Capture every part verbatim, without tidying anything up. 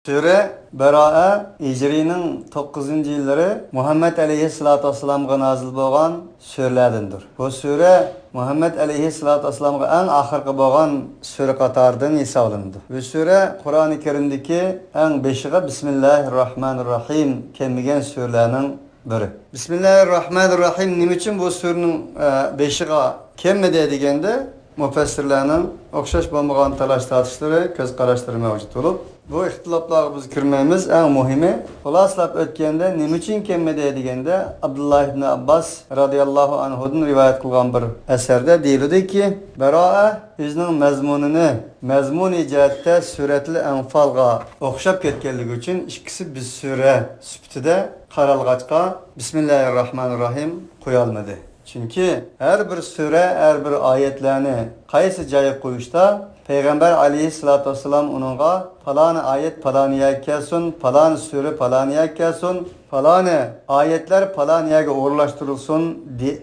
سۈرە بەرائە ھىجرىينىڭ توققۇزىنچى يىللىرى مۇھەممەد ئەلەيھىسسالاتۇ ۋەسسالامغا نازىل بولغان سۈرىلەردىندۇر. بۇ سۈرە مۇھەممەد ئەلەيھىسسالاتۇ ۋەسسالامغا ئەڭ ئاخىرقى بولغان سۈرە قاتارىدىن ھېسابلىنىدۇ. بۇ سۈرە قۇرئانى كەرىمدىكى ئەڭ بېشىغا بىسمىللاھىر راھمانىر راھىم كەلمىگەن سۈرىلەرنىڭ بىرى. بىسمىللاھىر راھمانىر راھىم نېمە ئۈچۈن بۇ سۈرىنىڭ، ئە، بېشىغا كەلمىدى دېگەندە، مۇپەسسىرلەرنىڭ ئوخشاش بولمىغان تالاش-تارتىشلىرى، كۆز قاراشلىرى مەۋجۇت بولۇپ، بۇ ئىختىلاپلارغا بىز كىرمەيمىز. ئەڭ مۇھىمى، خۇلاسىلاپ ئۆتكەندە، نېمە ئۈچۈن كەلمىدى دېگەندە، ئابدۇللا ئىبنى ئابباس رازىياللاھۇ ئەنھۇدىن رىۋايەت قىلغان بىر ئەسەردە دېيىلىدۇكى، بەرائە ئۆزىنىڭ مەزمۇنىنى مەزمۇنىي جەھەتتە سۈرەتىل ئەنفالغا ئوخشاپ كەتكەنلىكى ئۈچۈن ئىككىسى بىر سۈرە سۈپىتىدە قارالغاچقا، بىسمىللاھىر راھمانىر راھىم قويالمىدى. چۈنكى ھەر بىر سۈرە، ھەر بىر ئايەتلەرنى قايسى جايغا قويۇشتا، پەيغەمبەر ئەلەيھىسسالاتۇ ۋەسسالام ئۇنىڭغا پالانى ئايەت پالانى يەرگە كەلسۇن، پالانى سۈرە پالانى يەرگە كەلسۇن، پالانى ئايەتلەر پالانى يەرگە ئورۇنلاشتۇرۇلسۇن، دې-،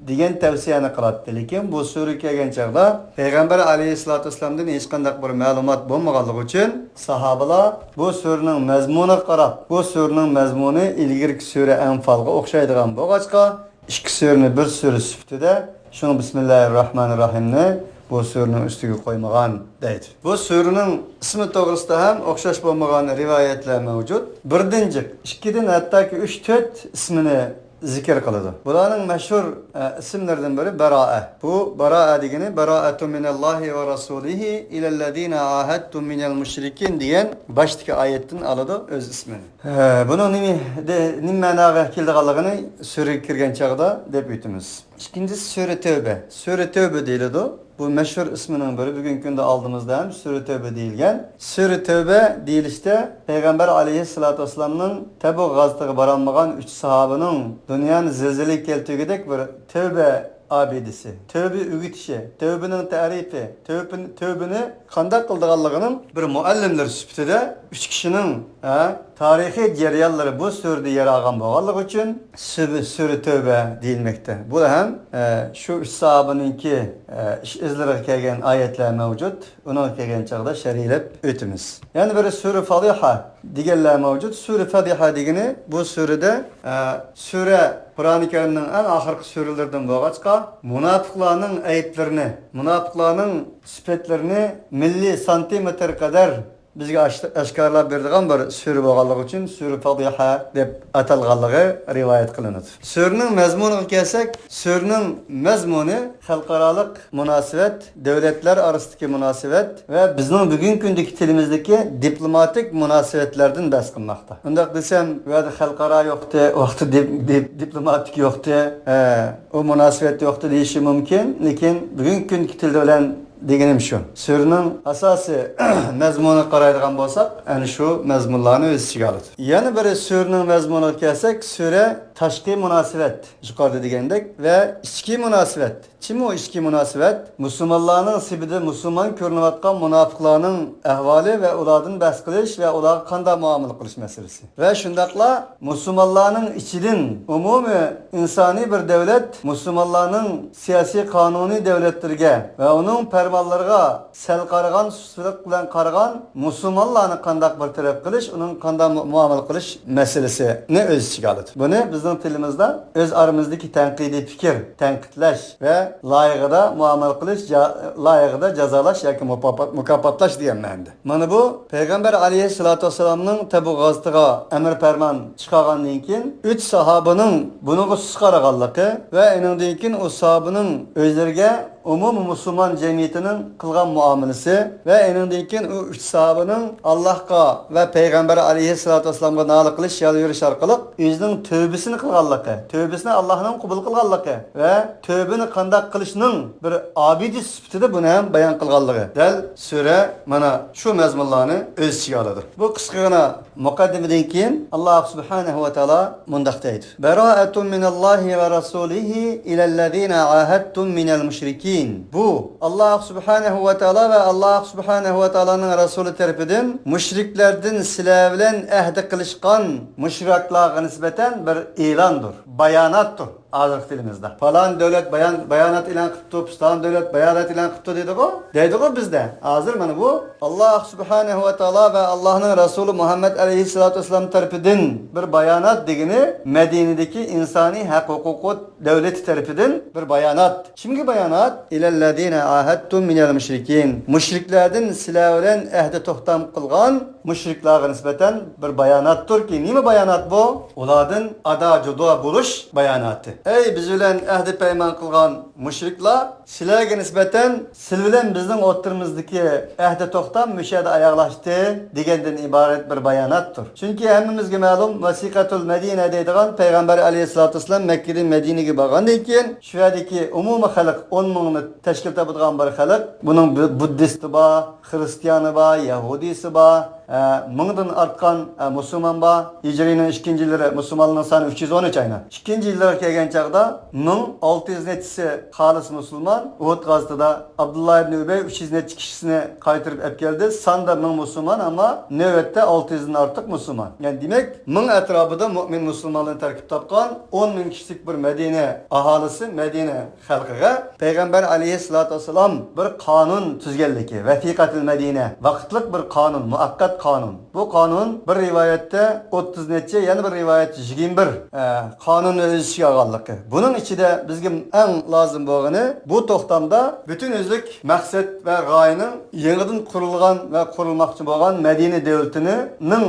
دېگەن تەۋسىيەنى قىلاتتى. لېكىن بۇ سۈرە كەلگەن چاغدا پەيغەمبەر ئەلەيھىسسالاتۇ ۋەسسالامدىن ھېچقانداق بىر مەلۇمات بولمىغانلىقى ئۈچۈن، ساھابىلار بۇ سۈرىنىڭ مەزمۇنىغا قاراپ، بۇ سۈرىنىڭ مەزمۇنى ئىلگىرىكى سۈرە ئەنفالغا ئوخشايدىغان بولغاچقا، ئىككى سۈرىنى بىر سۈرە سۈپىتىدە، شۇڭا بىسمىللاھىر راھمانىر راھىمنى بۇ سۈرىنىڭ ئۈستىگە قويمىغان، دەيدۇ. بۇ سۈرىنىڭ ئىسمى توغرىسىدا ھەم ئوخشاش بولمىغان رىۋايەتلەر مەۋجۇت. بىردىن جىق، ئىككىدىن، ھەتتاكى ئۈچ، تۆت ئىسمىنى زىكىر قىلىدۇ. بۇلارنىڭ مەشھۇر، ئە، ئىسىملىرىدىن بىرى بەرائە. بۇ بەرائە دېگىنى، بەرائەتۇ مىنەللاھى ۋە رەسۇلىھى ئىلەللەزىنە ئاھەدتۇم مىنەل مۇشرىكىن دېگەن باشتىكى ئايەتتىن ئالىدۇ ئۆز ئىسمىنى. ھە، بۇنىڭ نېمە، دە-، نېمە مەناغا كېلىدىغانلىقىنى سۈرىگە كىرگەن چاغدا دەپ ئۆتىمىز. ئىككىنچىسى سۈرە تەۋبە. سۈرە تەۋبە دېيىلىدۇ. بۇ مەشھۇر ئىسمىنىڭ بىرى، بۈگۈنكى كۈندە ئالدىمىزدا ھەم سۈرە تەۋبە دېيىلگەن. سۈرە تەۋبە دېيىلىشتە پەيغەمبەر ئەلەيھىسسالاتۇ ۋەسسالامنىڭ تەبۇك غازىتىغا بارالمىغان ئۈچ ساھابىنىڭ دۇنيانى زىلزىلە كەلتۈرگۈدەك بىر تەۋبە ئابىدىسى، تەۋبە ئۆگىتىشى، تەۋبىنىڭ تەرىپى، تەۋبىنى، تەۋبىنى قانداق قىلىدىغانلىقىنىڭ بىر مۇئەللىملىرى سۈپىتىدە ئۈچ كىشىنىڭ، ھە، تارىخىي جەريانلىرى بۇ سۈرىدە يەر ئالغان بولغانلىقى ئۈچۈن سۈبى-، سۈرە تەۋبە دېيىلمەكتە. بۇ ھەم، ئە، شۇ ئۈچ ساھابىنىڭكى، ئە، ئىش ئىزلىرىغا كەلگەن ئايەتلەر مەۋجۇت. ئۇنىڭغا كەلگەن چاغدا شەرھلەپ ئۆتىمىز. يەنە بىرى سۈرە فاتىھە دېگەنلەر مەۋجۇت. سۈرە فاتىھە دېگىنى بۇ سۈرىدە، ئە، سۈرە قۇرئانى كەرىمنىڭ ئەڭ ئاخىرقى سۈرىلىرىدىن بولغاچقا، مۇناپىقلارنىڭ ئەيىبلىرىنى، مۇناپىقلارنىڭ سۈپەتلىرىنى مىللىي سانتىمېتىر قەدەر بىزگە ئاش-، ئاشكارىلاپ بېرىدىغان بىر سۈرە بولغانلىقى ئۈچۈن سۈرە فاتىھە دەپ ئاتالغانلىقى رىۋايەت قىلىنىدۇ. سۈرىنىڭ مەزمۇنىغا كەلسەك، سۈرىنىڭ مەزمۇنى خەلقئارالىق مۇناسىۋەت، دۆلەتلەر ئارىسىدىكى مۇناسىۋەت ۋە بىزنىڭ بۈگۈنكى كۈندىكى تىلىمىزدىكى دىپلوماتىك مۇناسىۋەتلەردىن بەھس قىلماقتا. ئۇنداق دېسەم، ئۇ يەردە خەلقئارا يوقتى، ئۇ ياقتا دىپ-، دىپ-، دىپلوماتىك يوقتى، ئە، ئۇ مۇناسىۋەت يوقتى دېيىشى مۇمكىن. لېكىن بۈگۈنكى كۈندىكى تىل بىلەن دېگىنىم شۇ. سۈرىنىڭ ئاساسىي مەزمۇنىغا قارايدىغان بولساق، ئەنە شۇ مەزمۇنلارنى ئۆز ئىچىگە ئالىدۇ. يەنە بىرى سۈرىنىڭ مەزمۇنىغا كەلسەك، سۈرە تاشقى مۇناسىۋەت، يۇقىرىدا دېگەندەك، ۋە ئىچكى مۇناسىۋەت. چىمۇ ئىچكى مۇناسىۋەت؟ مۇسۇلمانلارنىڭ سېپىدە مۇسۇلمان كۆرۈنۈۋاتقان مۇناپىقلارنىڭ ئەھۋالى ۋە ئۇلاردىن بەھس قىلىش ۋە ئۇلارغا قانداق مۇئامىلە قىلىش مەسىلىسى. ۋە شۇنداقلا مۇسۇلمانلارنىڭ ئىچىدىن ئومۇمىي ئىنسانىي بىر دۆلەت مۇسۇلمانلارنىڭ سىياسىي قانۇنىي دۆلەتلىرىگە ۋە ئۇنىڭ پەرمانلىرىغا سەل قارىغان، سۇسلۇق بىلەن قارىغان مۇسۇلمانلارنى قانداق بىر تەرەپ قىلىش، ئۇنىڭغا قانداق مۇ-، مۇئامىلە قىلىش مەسىلىسىنى ئۆز ئىچىگە ئالىدۇ. بۇنى بىزنىڭ تىلىمىزدا ئۆز ئارىمىزدىكى تەنقىدىي پىكىر، تەنقىدلەش ۋە لايىقىدا مۇئامىلە قىلىش، جا-، لايىقىدا جازالاش ياكى مۇكاپات-، مۇكاپاتلاش دېگەن مەنىدە. مانا بۇ پەيغەمبەر ئەلەيھىسسالاتۇ ۋەسسالامنىڭ تەبۇك غازىتىغا ئەمر پەرمان چىقارغاندىن كېيىن، ئۈچ ساھابىنىڭ بۇنىڭغا سۇس قارىغانلىقى ۋە ئېنىڭدىن كېيىن ئۇ ساھابىنىڭ ئۆزلىرىگە ئومۇمىي مۇسۇلمان جەمئىيىتىنىڭ قىلغان مۇئامىلىسى ۋە ئېنىڭدىن كېيىن ئۇ ئۈچ ساھابىنىڭ ئاللاھقا ۋە پەيغەمبەر ئەلەيھىسسالاتۇ ۋەسسالامغا نالە قىلىش، يالۋۇرۇش ئارقىلىق ئۆزىنىڭ تۆۋبىسىنى قىلغانلىقى، تۆۋبىسىنى ئاللاھنىڭ قوبۇل قىلغانلىقى ۋە تۆۋبىنى قانداق قىلىشنىڭ بىر ئابىدىسى سۈپىتىدە بۇنى ھەم بايان قىلغانلىقى. دەل سۈرە مانا شۇ مەزمۇنلارنى ئۆز ئىچىگە ئالىدۇ. بۇ قىسقىغىنا مۇقەددىمىدىن كېيىن، ئاللاھ سۇبھانەھۇ ۋە تائالا مۇنداق دەيدۇ: بەرائەتۇن مىنەللاھى ۋە رەسۇلىھى ئىلەللەزىنە ئاھەدتۇم مىنەل مۇشرىكىن. بۇ، ئاللاھ سۇبھانەھۇ ۋە تائالا ۋە ئاللاھ سۇبھانەھۇ ۋە تائالانىڭ رەسۇلى تەرىپىدىن مۇشرىكلەردىن سىلەر بىلەن ئەھدى قىلىشقان مۇشرىكلارغا نىسبەتەن بىر ئېلانىدۇر، باياناتتۇر. ھازىرقى تىلىمىزدا. پالان دۆلەت بايان-، بايانات ئېلان قىپتۇ، پىستان دۆلەت بايانات ئېلان قىپتۇ دەيدىغۇ. دەيدىغۇ بىزدە. ھازىر مانا بۇ ئاللاھ سۇبھانەھۇ ۋە تائالا ۋە ئاللاھنىڭ رەسۇلى مۇھەممەد ئەلەيھىسسالاتۇ ۋەسسالام تەرىپىدىن بىر بايانات دېگىنى مەدىنىدىكى ئىنسانىي ھەق ھوقۇق دۆلىتى تەرىپىدىن بىر بايانات. كىمگە بايانات؟ إلى الذين عاهدتم من المشركين. مۇشرىكلاردىن سىلەر بىلەن ئەھدى توختام قىلغان مۇشرىكلارغا نىسبەتەن بىر باياناتتۇركى، نېمە بايانات بۇ؟ ئۇلاردىن ئادا جۇدا بولۇش باياناتى. ئەي بىز بىلەن ئەھدى پەيمان قىلغان مۇشرىكلار، سىلەرگە نىسبەتەن سىلەر بىلەن بىزنىڭ ئوتتۇرىمىزدىكى ئەھدى توختام مۇشۇ يەردە ئاياغلاشتى دېگەندىن ئىبارەت بىر باياناتتۇر. چۈنكى ھەممىمىزگە مەلۇم، ۋەسىقەتۇل مەدىنە دەيدىغان پەيغەمبەر ئەلەيھىسسالاتۇ ۋەسسالام مەككىدىن مەدىنىگە بارغاندىن كېيىن، شۇ يەردىكى ئومۇمىي خەلق ئون مىڭنى تەشكىل تاپىدىغان بىر خەلق. بۇنىڭ بۇ-، بۇددىستى بار، خرىستىيانى بار، يەھۇدىيسى بار، ئە، مىڭدىن ئارتقان، ئە، مۇسۇلمان بار. ھىجرىينىڭ ئىككىنچى يىللىرى مۇسۇلمانلارنىڭ سانى ئۈچ يۈز ئون ئۈچ ئاينا. ئىككىنچى يىللىرىغا كەلگەن چاغدا مىڭ ئالتە يۈز نەچچىسى خالىس مۇسۇلمان. ئۇھۇد غازىتىدا ئابدۇللا ئىبنى ئۈبەي ئۈچ يۈز نەچچە كىشىسىنى قايتۇرۇپ ئەپ كەلدى. ساندا مىڭ مۇسۇلمان، ئەمما نۆۋەتتە ئالتە يۈزدىن ئارتۇق مۇسۇلمان. يەنى دېمەك، مىڭ ئەتراپىدا مۆمىن مۇسۇلمانلارنى تەركىب تاپقان ئون مىڭ كىشىلىك بىر مەدىنە ئاھالىسى، مەدىنە خەلقىگە پەيغەمبەر ئەلەيھىسسالاتۇ ۋەسسالام بىر قانۇن تۈزگەنلىكى، ۋەسىقەتىل مەدىنە، ۋاقىتلىق بىر قانۇن، مۇئەققەت قانۇن. بۇ قانۇن بىر رىۋايەتتە ئوتتۇز نەچچە، يەنە بىر رىۋايەتتە يىگىرمە بىر، ئە، قانۇننى ئۆز ئىچىگە ئالغانلىقى. بۇنىڭ ئىچىدە بىزگە ئەڭ لازىم بولغىنى، بۇ توختامدا پۈتۈن ئۆزلۈك مەقسەت ۋە غايىنىڭ يېڭىدىن قۇرۇلغان ۋە قۇرۇلماقچى بولغان مەدىنە دۆلىتىنىڭ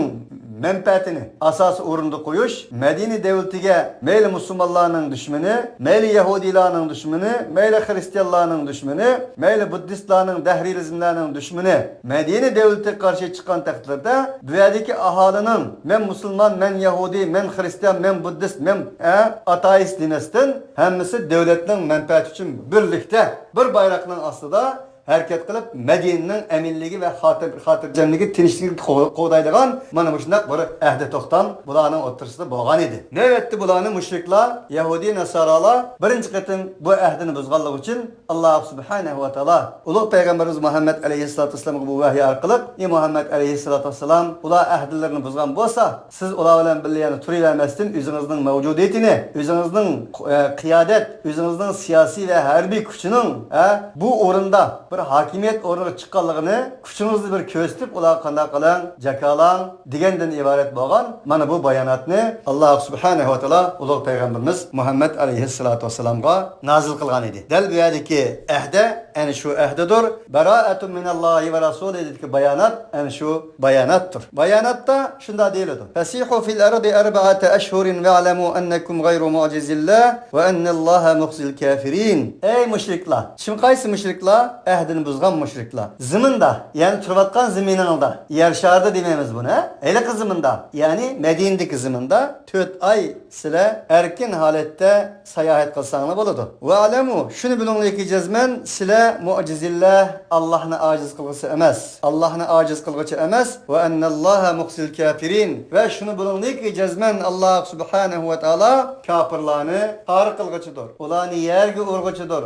مەنپەئەتىنى ئاساسىي ئورۇندا قويۇش، مەدىنە دۆلىتىگە مەيلى مۇسۇلمانلارنىڭ دۈشمىنى، مەيلى يەھۇدىيلارنىڭ دۈشمىنى، مەيلى خرىستىيانلارنىڭ دۈشمىنى، مەيلى بۇددىستلارنىڭ، دەھرىيلىزملارنىڭ دۈشمىنى مەدىنە دۆلىتىگە قارشى چىققان تەقدىردە، بۇ يەردىكى ئاھالىنىڭ مەن مۇسۇلمان، مەن يەھۇدىي، مەن خرىستىيان، مەن بۇددىست، مەن، ئە، ئاتېئىست دېمەستىن، ھەممىسى دۆلەتنىڭ مەنپەئەتى ئۈچۈن بىرلىكتە بىر بايراقنىڭ ئاستىدا ھەرىكەت قىلىپ، مەدىنىنىڭ ئەمىنلىكى ۋە خاتىر-، خاتىرجەملىكى، تىنچلىقى قو-، قوغدايدىغان مانا مۇشۇنداق بىر ئەھدى توختام بۇلارنىڭ ئوتتۇرىسىدا بولغان ئىدى. نۆۋەتتە بۇلارنى مۇشرىكلار، يەھۇدىي ناسارالار بىرىنچى قېتىم بۇ ئەھدىنى بۇزغانلىقى ئۈچۈن، ئاللاھ سۇبھانەھۇ ۋە تائالا ئۇلۇغ پەيغەمبىرىمىز مۇھەممەد ئەلەيھىسسالاتۇ ۋەسسالامغا بۇ ۋەھىي ئارقىلىق، ئى مۇھەممەد ئەلەيھىسسالاتۇ ۋەسسالام، ئۇلار ئەھدىلىرىنى بۇزغان بولسا، سىز ئۇلار بىلەن بىللە يەنە تۇرۇۋەرمەستىن، ئۆزىڭىزنىڭ مەۋجۇدىيىتىنى، ئۆزىڭىزنىڭ، ئە، قىيادەت، ئۆزىڭىزنىڭ سىياسىي ۋە ھەربىي كۈچىنىڭ، ئە، بۇ ئورۇندا بىر ھاكىمىيەت ئورنىغا چىققانلىقىنى كۈچىڭىزنى بىر كۆرسىتىپ، ئۇلارغا قانداق قىلىڭ، جاكالاڭ دېگەندىن ئىبارەت بولغان مانا بۇ باياناتنى ئاللاھ سۇبھانەھۇ ۋە تائالا ئۇلۇغ پەيغەمبىرىمىز مۇھەممەد ئەلەيھىسسالاتۇ ۋەسسالامغا نازىل قىلغان ئىدى. دەل بۇ يەردىكى ئەھدە ئەنە شۇ ئەھدىدۇر. براءة من الله ورسوله دېدىكى بايانات ئەنە شۇ باياناتتۇر. باياناتتا شۇنداق دېيىلىدۇ: فسيحوا في الأرض أربعة أشهر واعلموا أنكم غير معجز الله وأن الله مخزي الكافرين. ئەي مۇشرىكلار! كىم قايسى مۇشرىكلار؟ ئەھدىنى بۇزغان مۇشرىكلار. زېمىندا، يەنى تۇرۇۋاتقان زېمىنىڭدا، يەر شارىدا دېمەيمىز بۇنى، ھە؟ ھېلىقى زېمىندا، يەنى مەدىنىدىكى زېمىندا تۆت ئاي سىلەر ئەركىن ھالەتتە ساياھەت قىلساڭلار بولىدۇ. ۋەئلەمۇ، شۇنى بىلىڭلاركى جەزمەن، سىلەر مۇئجىزىللا، ئاللاھنى ئاجىز قىلغۇسى ئەمەس. ئاللاھنى ئاجىز قىلغۇچى ئەمەس. ۋەئەننەللاھە مۇخزىل كافىرىن. ۋە شۇنى بىلىڭلاركى جەزمەن، ئاللاھ سۇبھانەھۇ ۋە تائالا كاپىرلارنى خار قىلغۇچىدۇر. ئۇلارنى يەرگە ئۇرغۇچىدۇر.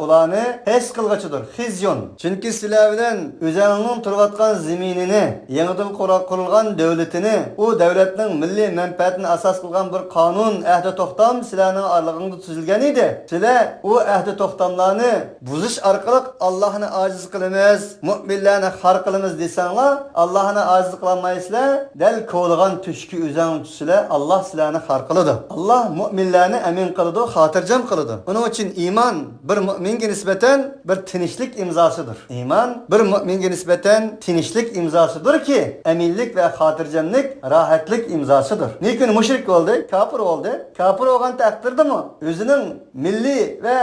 ئۇلارنى پەس قىلغۇچىدۇر. خىزيون. چۈنكى سىلەر بىلەن ئۆزەڭنىڭ تۇرۇۋاتقان زېمىنىنى، يېڭىدىن قۇر-، قۇرۇلغان دۆلىتىنى، ئۇ دۆلەتنىڭ مىللىي مەنپەئەتىنى ئاساس قىلغان بىر قانۇن، ئەھدى توختام سىلەرنىڭ ئارىلىقىڭدا تۈزۈلگەن ئىدى. سىلەر ئۇ ئەھدى توختاملارنى بۇزۇش ئارقىلىق ئاللاھنى ئاجىز قىلىمىز، مۆمىنلەرنى خار قىلىمىز دېسەڭلار، ئاللاھنى ئاجىز قىلالمايسىلەر. دەل كولىغان تۆشۈككە ئۆزەڭ چۈشسىلەر، ئاللاھ سىلەرنى خار قىلىدۇ. ئاللاھ مۆمىنلەرنى ئەمىن قىلىدۇ، خاتىرجەم قىلىدۇ. ئۇنىڭ ئۈچۈن ئىمان بىر مۆمىنگە نىسبەتەن بىر تىنچلىق ئىمزاسىدۇر. ئىمان بىر مۆمىنگە نىسبەتەن تىنچلىق ئىمزاسىدۇركى، ئەمىنلىك ۋە خاتىرجەملىك، راھەتلىك ئىمزاسىدۇر. لېكىن مۇشرىك بولدى، كاپىر بولدى. كاپىر بولغان تەقدىردىمۇ ئۆزىنىڭ مىللىي ۋە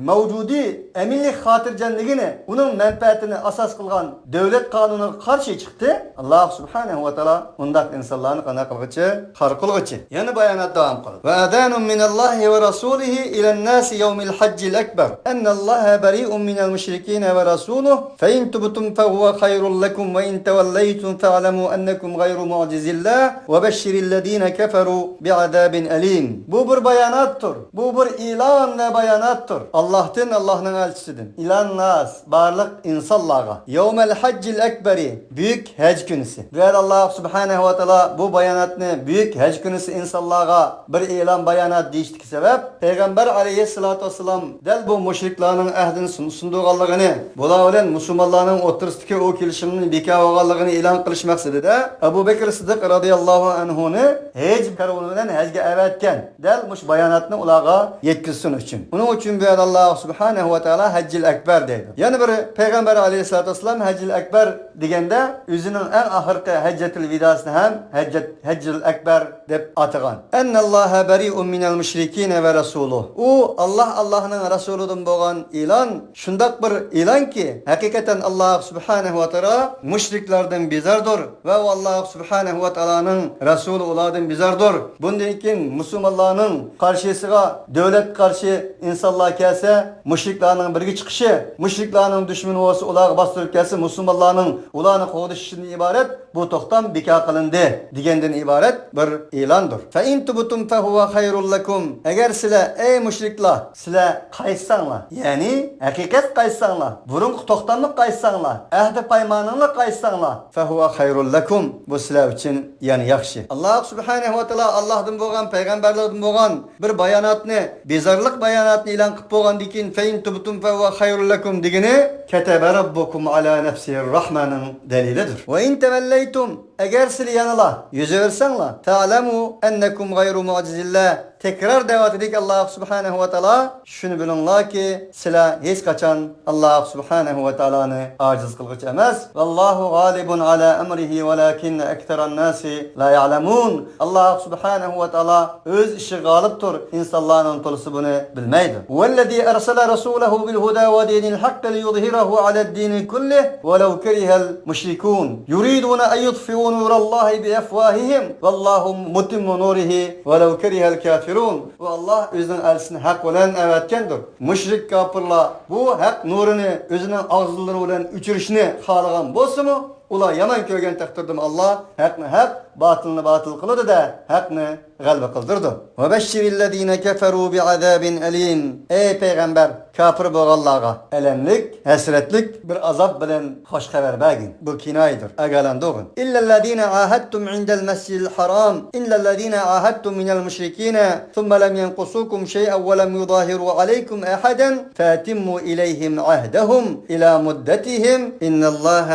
مەۋجۇدىي ئەمىنلىك خاتىرجەملىكىنى، ئۇنىڭ مەنپەئەتىنى ئاساس قىلغان دۆلەت قانۇنىغا قارشى چىقتى. ئاللاھ سۇبھانەھۇ ۋە تائالا ئۇنداق ئىنسانلارنى قانداق قىلغۇچى؟ خار قىلغۇچى. يەنە بايانات داۋام قىلدى. وأذان من الله ورسوله إلى الناس يوم الحج الأكبر أن الله بريء من المشركين ورسوله فإن تبتم فهو خير لكم وإن توليتم فاعلموا أنكم غير معجز الله وبشر الذين كفروا بعذاب أليم. بۇ بىر باياناتتۇر. بۇ بىر ئېلان ۋە باياناتتۇر. ئاللاھتىن، ئاللاھنىڭ ئەلچىسىدىن. ئىلەنناس، بارلىق ئىنسانلارغا. يومەل ھەججىل ئەكبەرى، بۈيۈك ھەج كۈنىسى. بۇ يەردە ئاللاھ سۇبھانەھۇ ۋە تائالا بۇ باياناتنى بۈيۈك ھەج كۈنىسى ئىنسانلارغا بىر ئېلان بايانات دېيىشتىكى سەۋەب، پەيغەمبەر ئەلەيھىسسالاتۇ ۋەسسالام دەل بۇ مۇشرىكلارنىڭ ئەھدىنى سۇن-، سۇندۇرغانلىقىنى، بۇلار بىلەن مۇسۇلمانلارنىڭ ئوتتۇرىسىدىكى ئۇ كېلىشىمنىڭ بىكار بولغانلىقىنى ئېلان قىلىش مەقسىتىدە ئەبۇ بەكرى سىددىق رازىياللاھۇ ئەنھۇنى ھەج كارۋىنى بىلەن ھەجگە ئەۋەتكەن. دەل مۇشۇ باياناتنى ئۇلارغا يەتكۈزسۇن ئۈچۈن. ئۇنىڭ ئۈچۈن بۇ يەردە ئاللاھ سۇبھانەھۇ ۋە تائالا ھەججىل ئەكبەر دەيدۇ. يەنە بىر پەيغەمبەر ئەلەيھىسسالاتۇ ۋەسسالام ھەججىل ئەكبەر دېگەندە ئۆزىنىڭ ئەڭ ئاخىرقى ھەججەتىل ۋىداسىنى ھەم ھەججەت، ھەججىل ئەكبەر دەپ ئاتىغان. ئەننەللاھە بەرىئۇم مىنەل مۇشرىكىنە ۋە رەسۇلۇھ. ئۇ ئاللاھ، ئاللاھنىڭ رەسۇلىدىن بولغان ئېلان شۇنداق بىر ئېلانكى، ھەقىقەتەن ئاللاھ سۇبھانەھۇ ۋە تائالا مۇشرىكلاردىن بىزاردۇر ۋە ئۇ ئاللاھ سۇبھانەھۇ ۋە تائالانىڭ رەسۇلى ئۇلاردىن بىزاردۇر. بۇندىن كېيىن مۇسۇلمانلارنىڭ قارشىسىغا دۆلەتكە قارشى ئىنسانلار كەلسە، مۇشرىكلارنىڭ بىرگە چىقىشى، مۇشرىكلارنىڭ دۈشمىنى بولسا ئۇلارغا باستۇرۇپ كەلسە، مۇسۇلمانلارنىڭ ئۇلارنى قوغدىشىشىدىن ئىبارەت بۇ توختام بىكار قىلىندى دېگەندىن ئىبارەت بىر ئېلاندۇر. فَإِن تُبْتُمْ فَهُوَ خَيْرٌ لَكُمْ. ئەگەر سىلەر، ئەي مۇشرىكلار، سىلەر قايتساڭلار، يەنى ھەقىقەتكە قايتساڭلار، بۇرۇنقى توختامغا قايتساڭلار، ئەھدى پايمانىڭلارغا قايتساڭلار، فَهُوَ خَيْرٌ لَكُمْ، بۇ سىلەر ئۈچۈن يەنە ياخشى. ئاللاھ سۇبھانەھۇ ۋە تائالا ئاللاھدىن بولغان، پەيغەمبەرلەردىن بولغان بىر باياناتنى، بىزارلىق باياناتنى ئېلان قىلىپ بولغاندىن كېيىن، فَإِن تُبْتُمْ فَهُوَ خَيْرٌ لَكُمْ دېگىنى، كَتَبَ رَبُّكُمْ عَلَى نَفْسِهِ الرَّحْمَةَ نىڭ دەلىلىدۇر. وَإِنْ تَوَلَّيْتُمْ، ئەگەر سىلەر يەنىلا يۈزۈۋەرسەڭلار، فَاعْلَمُوا أَنَّكُمْ غَيْرُ مُعْجِزِي اللَّهِ، تەكرار دەۋاتىدىكى ئاللاھ سۇبھانەھۇ ۋە تائالا، شۇنى بىلىڭلاركى، سىلەر ھېچقاچان ئاللاھ سۇبھانەھۇ ۋە تائالانى ئاجىز قىلغۇچى ئەمەس. وَاللَّهُ غَالِبٌ عَلَى أَمْرِهِ وَلَكِنَّ أَكْثَرَ النَّاسِ لَا يَعْلَمُونَ. ئاللاھ سۇبھانەھۇ ۋە تائالا ئۆز ئىشىغا غالىبتۇر، ئىنسانلارنىڭ تولىسى بۇنى بىلمەيدۇ. هُوَ الَّذِي أَرْسَلَ رَسُولَهُ بِالْهُدَى وَدِينِ الْحَقِّ لِيُظْهِرَهُ عَلَى الدِّينِ كُلِّهِ وَلَوْ كَرِهَ الْمُشْرِكُونَ. يُرِيدُونَ أَنْ يُطْفِئُوا نُورَ اللَّهِ بِأَفْوَاهِهِمْ وَاللَّهُ مُتِمُّ نُورِهِ وَلَوْ كَرِهَ الْكَافِرُونَ. ئۇ ئاللاھ ئۆزىنىڭ ئەلچىسىنى ھەق بىلەن ئەۋەتكەندۇر. مۇشرىك كاپىرلار بۇ ھەق نۇرىنى ئۆزىنىڭ ئاغزىلىرى بىلەن ئۆچۈرۈشنى خالىغان بولسىمۇ، ئۇلار يامان كۆرگەن تەقدىردىمۇ ئاللاھ ھەقنى ھەق، باتىلنى باتىل قىلىدۇ-دە، ھەقنى غەلىبە قىلدۇرىدۇ. وَبَشِّرِ الَّذِينَ كَفَرُوا بِعَذَابٍ أَلِيمٍ. ئەي پەيغەمبەر، كاپىر بولغانلارغا ئەلەملىك، ھەسرەتلىك بىر ئازاب بىلەن خوش خەۋەر بەرگىن. بۇ كىنايىدۇر، ئاگاھلاندۇرغىن. إِلَّا الَّذِينَ عَاهَدْتُمْ عِنْدَ الْمَسْجِدِ الْحَرَامِ، إِلَّا الَّذِينَ عَاهَدْتُمْ مِنَ الْمُشْرِكِينَ ثُمَّ لَمْ يَنْقُصُوكُمْ شَيْئًا وَلَمْ يُظَاهِرُوا عَلَيْكُمْ أَحَدًا فَأَتِمُّوا إِلَيْهِمْ عَهْدَهُمْ إِلَى مُدَّتِهِمْ إِنَّ اللَّهَ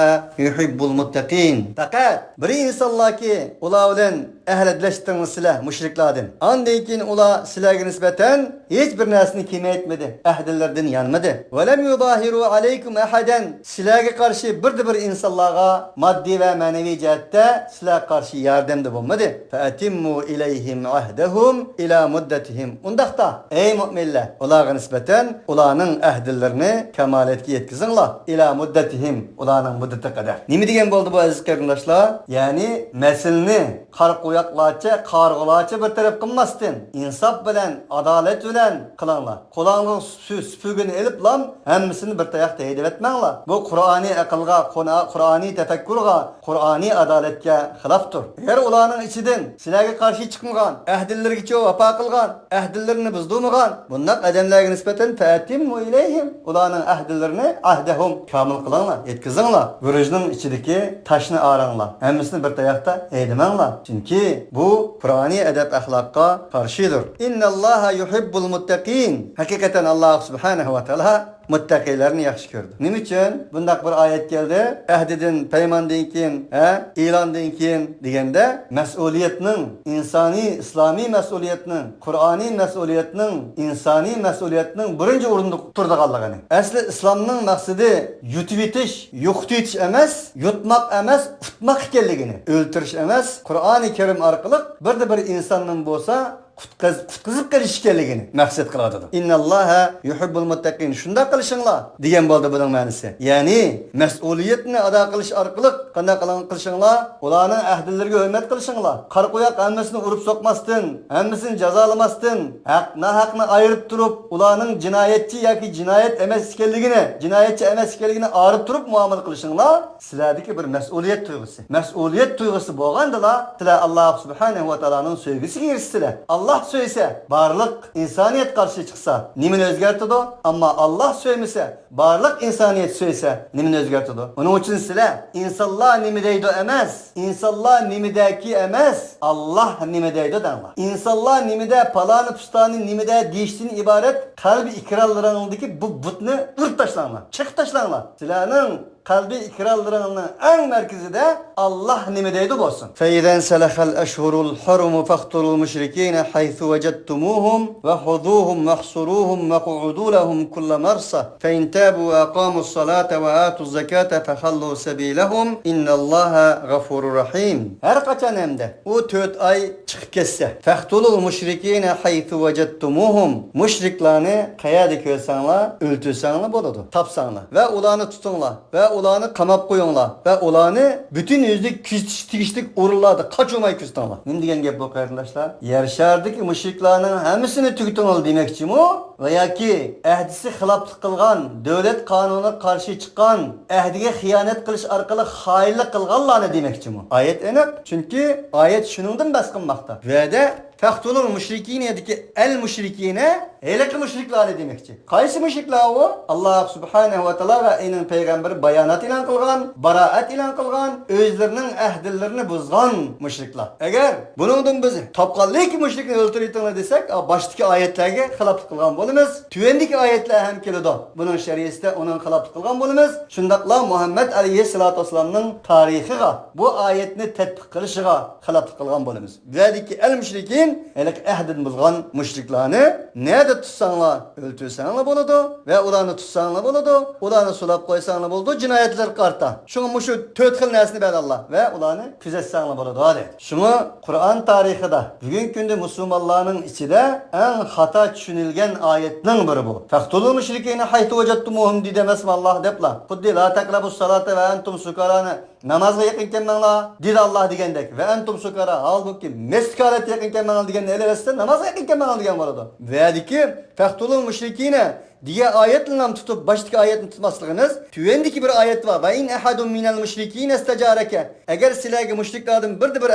يُحِبُّ الْمُتَّقِينَ. پەقەت بىر ئىنسانلاركى ئۇلار بىلەن ئەھدىلەشتىڭلار سىلەر مۇشرىكلاردىن. ئاندىن كېيىن ئۇلار سىلەرگە نىسبەتەن ھېچ بىر نەرسىنى كېمەيتمىدى، ئەھدىلىرىدىن يانمىدى. وَلَمْ يُظَاهِرُوا عَلَيْكُمْ أَحَدًا، سىلەرگە قارشى بىردە بىر ئىنسانلارغا ماددىي ۋە مەنىۋى جەھەتتە سىلەرگە قارشى ياردەمدە بولمىدى. فَأَتِمُّوا إِلَيْهِمْ عَهْدَهُمْ إِلَى مُدَّتِهِمْ. ئۇنداقتا، ئەي مۆمىنلەر، ئۇلارغا نىسبەتەن ئۇلارنىڭ ئەھدىلىرىنى كامالەتكە يەتكۈزۈڭلار. إلى مدتهم، ئۇلارنىڭ مۇددىتىگە قەدەر. نېمە دېگەن بولدى بۇ، ئەزىز قېرىنداشلار؟ يەنى مەسىلىنى قارا قوياقلارچە، قارىغۇلارچە بىر تەرەپ قىلماستىن، ئىنساپ بىلەن، ئادالەت بىلەن قىلىڭلار. قولۇڭلارغا سۈ-، سۈپۈرگىنى ئېلىپلا ھەممىسىنى بىر تاياقتا ھەيدىۋەتمەڭلار. بۇ قۇرئانىي ئەقىلگە، قۇنا-، قۇرئانىي تەپەككۇرغا، قۇرئانىي ئادالەتكە خىلاپتۇر. ئەگەر ئۇلارنىڭ ئىچىدىن سىلەرگە قارشى چىقمىغان، ئەھدىلىرىگىچە ۋاپا قىلغان، ئەھدىلىرىنى بۇزدۇرمىغان بۇنداق ئادەملەرگە نىسبەتەن فەئەتىممۇ ئىلەيھىم، ئۇلارنىڭ ئەھدىلىرىنى، ئەھدەھۇم، كامىل قىلىڭلار، يەتكۈزۈڭلار. گۈرۈچنىڭ ئىچىدىكى تاشنى ئايرىڭلار، ھەممىسىنى بىر تاياقتا ھەيدىمەڭلار. چۈنكى بۇ قۇرئانىي ئەدەپ-ئەخلاققا قارشىدۇر. ئىننەللاھە يۇھىببۇل مۇتتەقىن. ھەقىقەتەن، ئاللاھ سۇبھانەھۇ ۋە تائالا مۇتتەقىيلەرنى ياخشى كۆرىدۇ. نېمە ئۈچۈن بۇنداق بىر ئايەت كەلدى؟ ئەھدىدىن، پەيماندىن كېيىن، ھە، ئېلاندىن كېيىن دېگەندە، مەسئۇلىيەتنىڭ، ئىنسانىي، ئىسلامىي مەسئۇلىيەتنىڭ، قۇرئانىي مەسئۇلىيەتنىڭ، ئىنسانىي مەسئۇلىيەتنىڭ بىرىنچى ئورۇندا تۇرىدىغانلىقىنى. ئەسلى ئىسلامنىڭ مەقسىتى يۇتۇۋېتىش، يوقىتىۋېتىش ئەمەس، يۇتماق ئەمەس، ئۇتماق ئىكەنلىكىنى، ئۆلتۈرۈش ئەمەس، قۇرئانى كەرىم ئارقىلىق بىردە بىر ئىنساننىڭ بولسا قۇتقۇز-، قۇتقۇزۇپ قېلىش ئىكەنلىكىنى مەقسەت قىلىۋاتىدۇ. ئىنناللاھە يۇھىببۇل مۇتتەقىن، شۇنداق قىلىشىڭلار دېگەن بولدى بۇنىڭ مەنىسى. يەنى مەسئۇلىيەتنى ئادا قىلىش ئارقىلىق قانداق قىلىڭ-، قىلىشىڭلار؟ ئۇلارنىڭ ئەھدىلىرىگە ھۆرمەت قىلىشىڭلار. قارا قوياق ھەممىسىنى ئۇرۇپ سوقماستىن، ھەممىسىنى جازالىماستىن، ھەق، ناھەقنى ئايرىپ تۇرۇپ، ئۇلارنىڭ جىنايەتچى ياكى جىنايەت ئەمەس ئىكەنلىكىنى، جىنايەتچى ئەمەس ئىكەنلىكىنى ئايرىپ تۇرۇپ مۇئامىلە قىلىشىڭلار. سىلەردىكى بىر مەسئۇلىيەت تۇيغۇسى. مەسئۇلىيەت تۇيغۇسى بولغاندىلا، سىلەر ئاللاھ سۇبھانەھۇ ۋە تائالانىڭ سۆيگۈسىگە ئېرىشىسىلەر. ئاللاھ ئاللاھ سۆيسە، بارلىق ئىنسانىيەت قارشى چىقسا، نېمىنى ئۆزگەرتىدۇ؟ ئەمما ئاللاھ سۆيمىسە، بارلىق ئىنسانىيەت سۆيسە، نېمىنى ئۆزگەرتىدۇ؟ ئۇنىڭ ئۈچۈن سىلەر ئىنسانلار نېمە دەيدۇ ئەمەس، ئىنسانلار نېمە دەكى ئەمەس، ئاللاھ نېمە دەيدۇ دەڭلار. ئىنسانلار نېمە دە، پالانى پۇستانى نېمە دە دېيىشتىن ئىبارەت قەلبى ئىقرارلىرىڭدىكى بۇ بۇتنى ئۇرۇپ تاشلاڭلار، چېقىپ تاشلاڭلار. سىلەرنىڭ قەلبىي ئىقرارلىرىڭنىڭ ئەڭ مەركىزىدە ئاللاھ نېمە دەيدۇ بولسۇن. فإذا انسلخ الأشهر الحرم فاقتلوا المشركين حيث وجدتموهم وخذوهم واحصروهم واقعدوا لهم كل مرصد فإن تابوا وأقاموا الصلاة وآتوا الزكاة فخلوا سبيلهم إن الله غفور رحيم. ھەر قاچان ھەمدە ئۇ تۆت ئاي چىقىپ كەتسە، فاقتلوا المشركين حيث وجدتموهم، مۇشرىكلارنى قەيەردە كۆرسەڭلار، ئۆلتۈرسەڭلار بولىدۇ، تاپساڭلار. ۋە ئۇلارنى تۇتۇڭلار. ۋە ئۇلارنى قاماپ قويۇڭلار. ۋە ئۇلارنى پۈتۈن يۈزلۈك كۆزىتىش تېگىشلىك ئورۇنلاردا قاچۇرماي كۆزىتىڭلار. نېمە دېگەن گەپ بۇ، قېرىنداشلار؟ يەر شارىدىكى مۇشرىكلارنىڭ ھەممىسىنى تۈگىتىڭلار دېمەكچىمۇ؟ ۋە ياكى ئەھدىسى خىلاپلىق قىلغان، دۆلەت قانۇنىغا قارشى چىققان، ئەھدىگە خىيانەت قىلىش ئارقىلىق خائىنلىق قىلغانلارنى دېمەكچىمۇ؟ ئايەت ئېنىق. چۈنكى ئايەت شۇنىڭدىن بەھس قىلماقتا. بۇ يەردە فاقتلوا المشركين دىكى ئەل مۇشرىكىنە ھېلىقى مۇشرىكلارنى دېمەكچى. قايسى مۇشرىكلار ئۇ؟ ئاللاھ سۇبھانەھۇ ۋە تائالا ۋە ئېنىڭ پەيغەمبىرى بايانات ئېلان قىلغان، بارائەت ئېلان قىلغان، ئۆزلىرىنىڭ ئەھدىلىرىنى بۇزغان مۇشرىكلار. ئەگەر بۇنىڭدىن بىز تاپقانلىكى مۇشرىكنى ئۆلتۈرۈۋېتىڭلار دېسەك، ئا، باشتىكى ئايەتلەرگە خىلاپلىق قىلغان بولىمىز. تۆۋەندىكى ئايەتلەر ھەم كېلىدۇ. بۇنىڭ شەرھىسىدە ئۇنىڭغا خىلاپلىق قىلغان بولىمىز. شۇنداقلا مۇھەممەد ئەلەيھىسسالاتۇ ۋەسسالامنىڭ تارىخىغا، بۇ ئايەتنى تەتبىق قىلىشىغا خىلاپلىق قىلغان بولىمىز. بۇ يەردىكى ئەل مۇشرىكىن، ھېلىقى ئەھدىنى بۇزغان مۇشرىكلارنى نەدە تۇتساڭلار، ئۆلتۈرسەڭلار بولىدۇ ۋە ئۇلارنى تۇتساڭلار بولىدۇ، ئۇلارنى سولاپ قويساڭلار بولىدۇ، جىنايەتلەرگە قارىتا. شۇڭا مۇشۇ تۆت خىل نەرسىنى بەردى ئاللاھ ۋە ئۇلارنى كۆزەتسەڭلار بولىدۇ، دەيدۇ. شۇڭا قۇرئان تارىخىدا بۈگۈنكى كۈندە مۇسۇلمانلارنىڭ ئىچىدە ئەڭ خاتا چۈشىنىلگەن ئايەتنىڭ بىرى بۇ. فاقتلوا المشركين حيث وجدتموهم دېدى ئەمەسمۇ ئاللاھ دەپلا. خۇددى لا تقربوا الصلاة وأنتم سكارى نى نامازغا يېقىن كەلمەڭلار دېدى ئاللاھ دېگەندەك، ۋە ئەنتۇم سۇكارا، ھالبۇكى مەستكارەتكە يېقىن كەلمەڭلار دېگەننى ئېلىۋەتسە، نامازغا يېقىن كەلمەڭلار دېگەن بولىدۇ. بۇ يەردىكى فەقتۇلۇل مۇشرىكىنە دېگەن ئايەتلەرنى تۇتۇپ، باشتىكى ئايەتنى تۇتماسلىقىڭىز، تۆۋەندىكى بىر ئايەت بار، ۋە ئىن ئەھەدۇن مىنەل مۇشرىكىنە ئىستەجارەكە، ئەگەر سىلەرگە مۇشرىكلاردىن بىردە بىر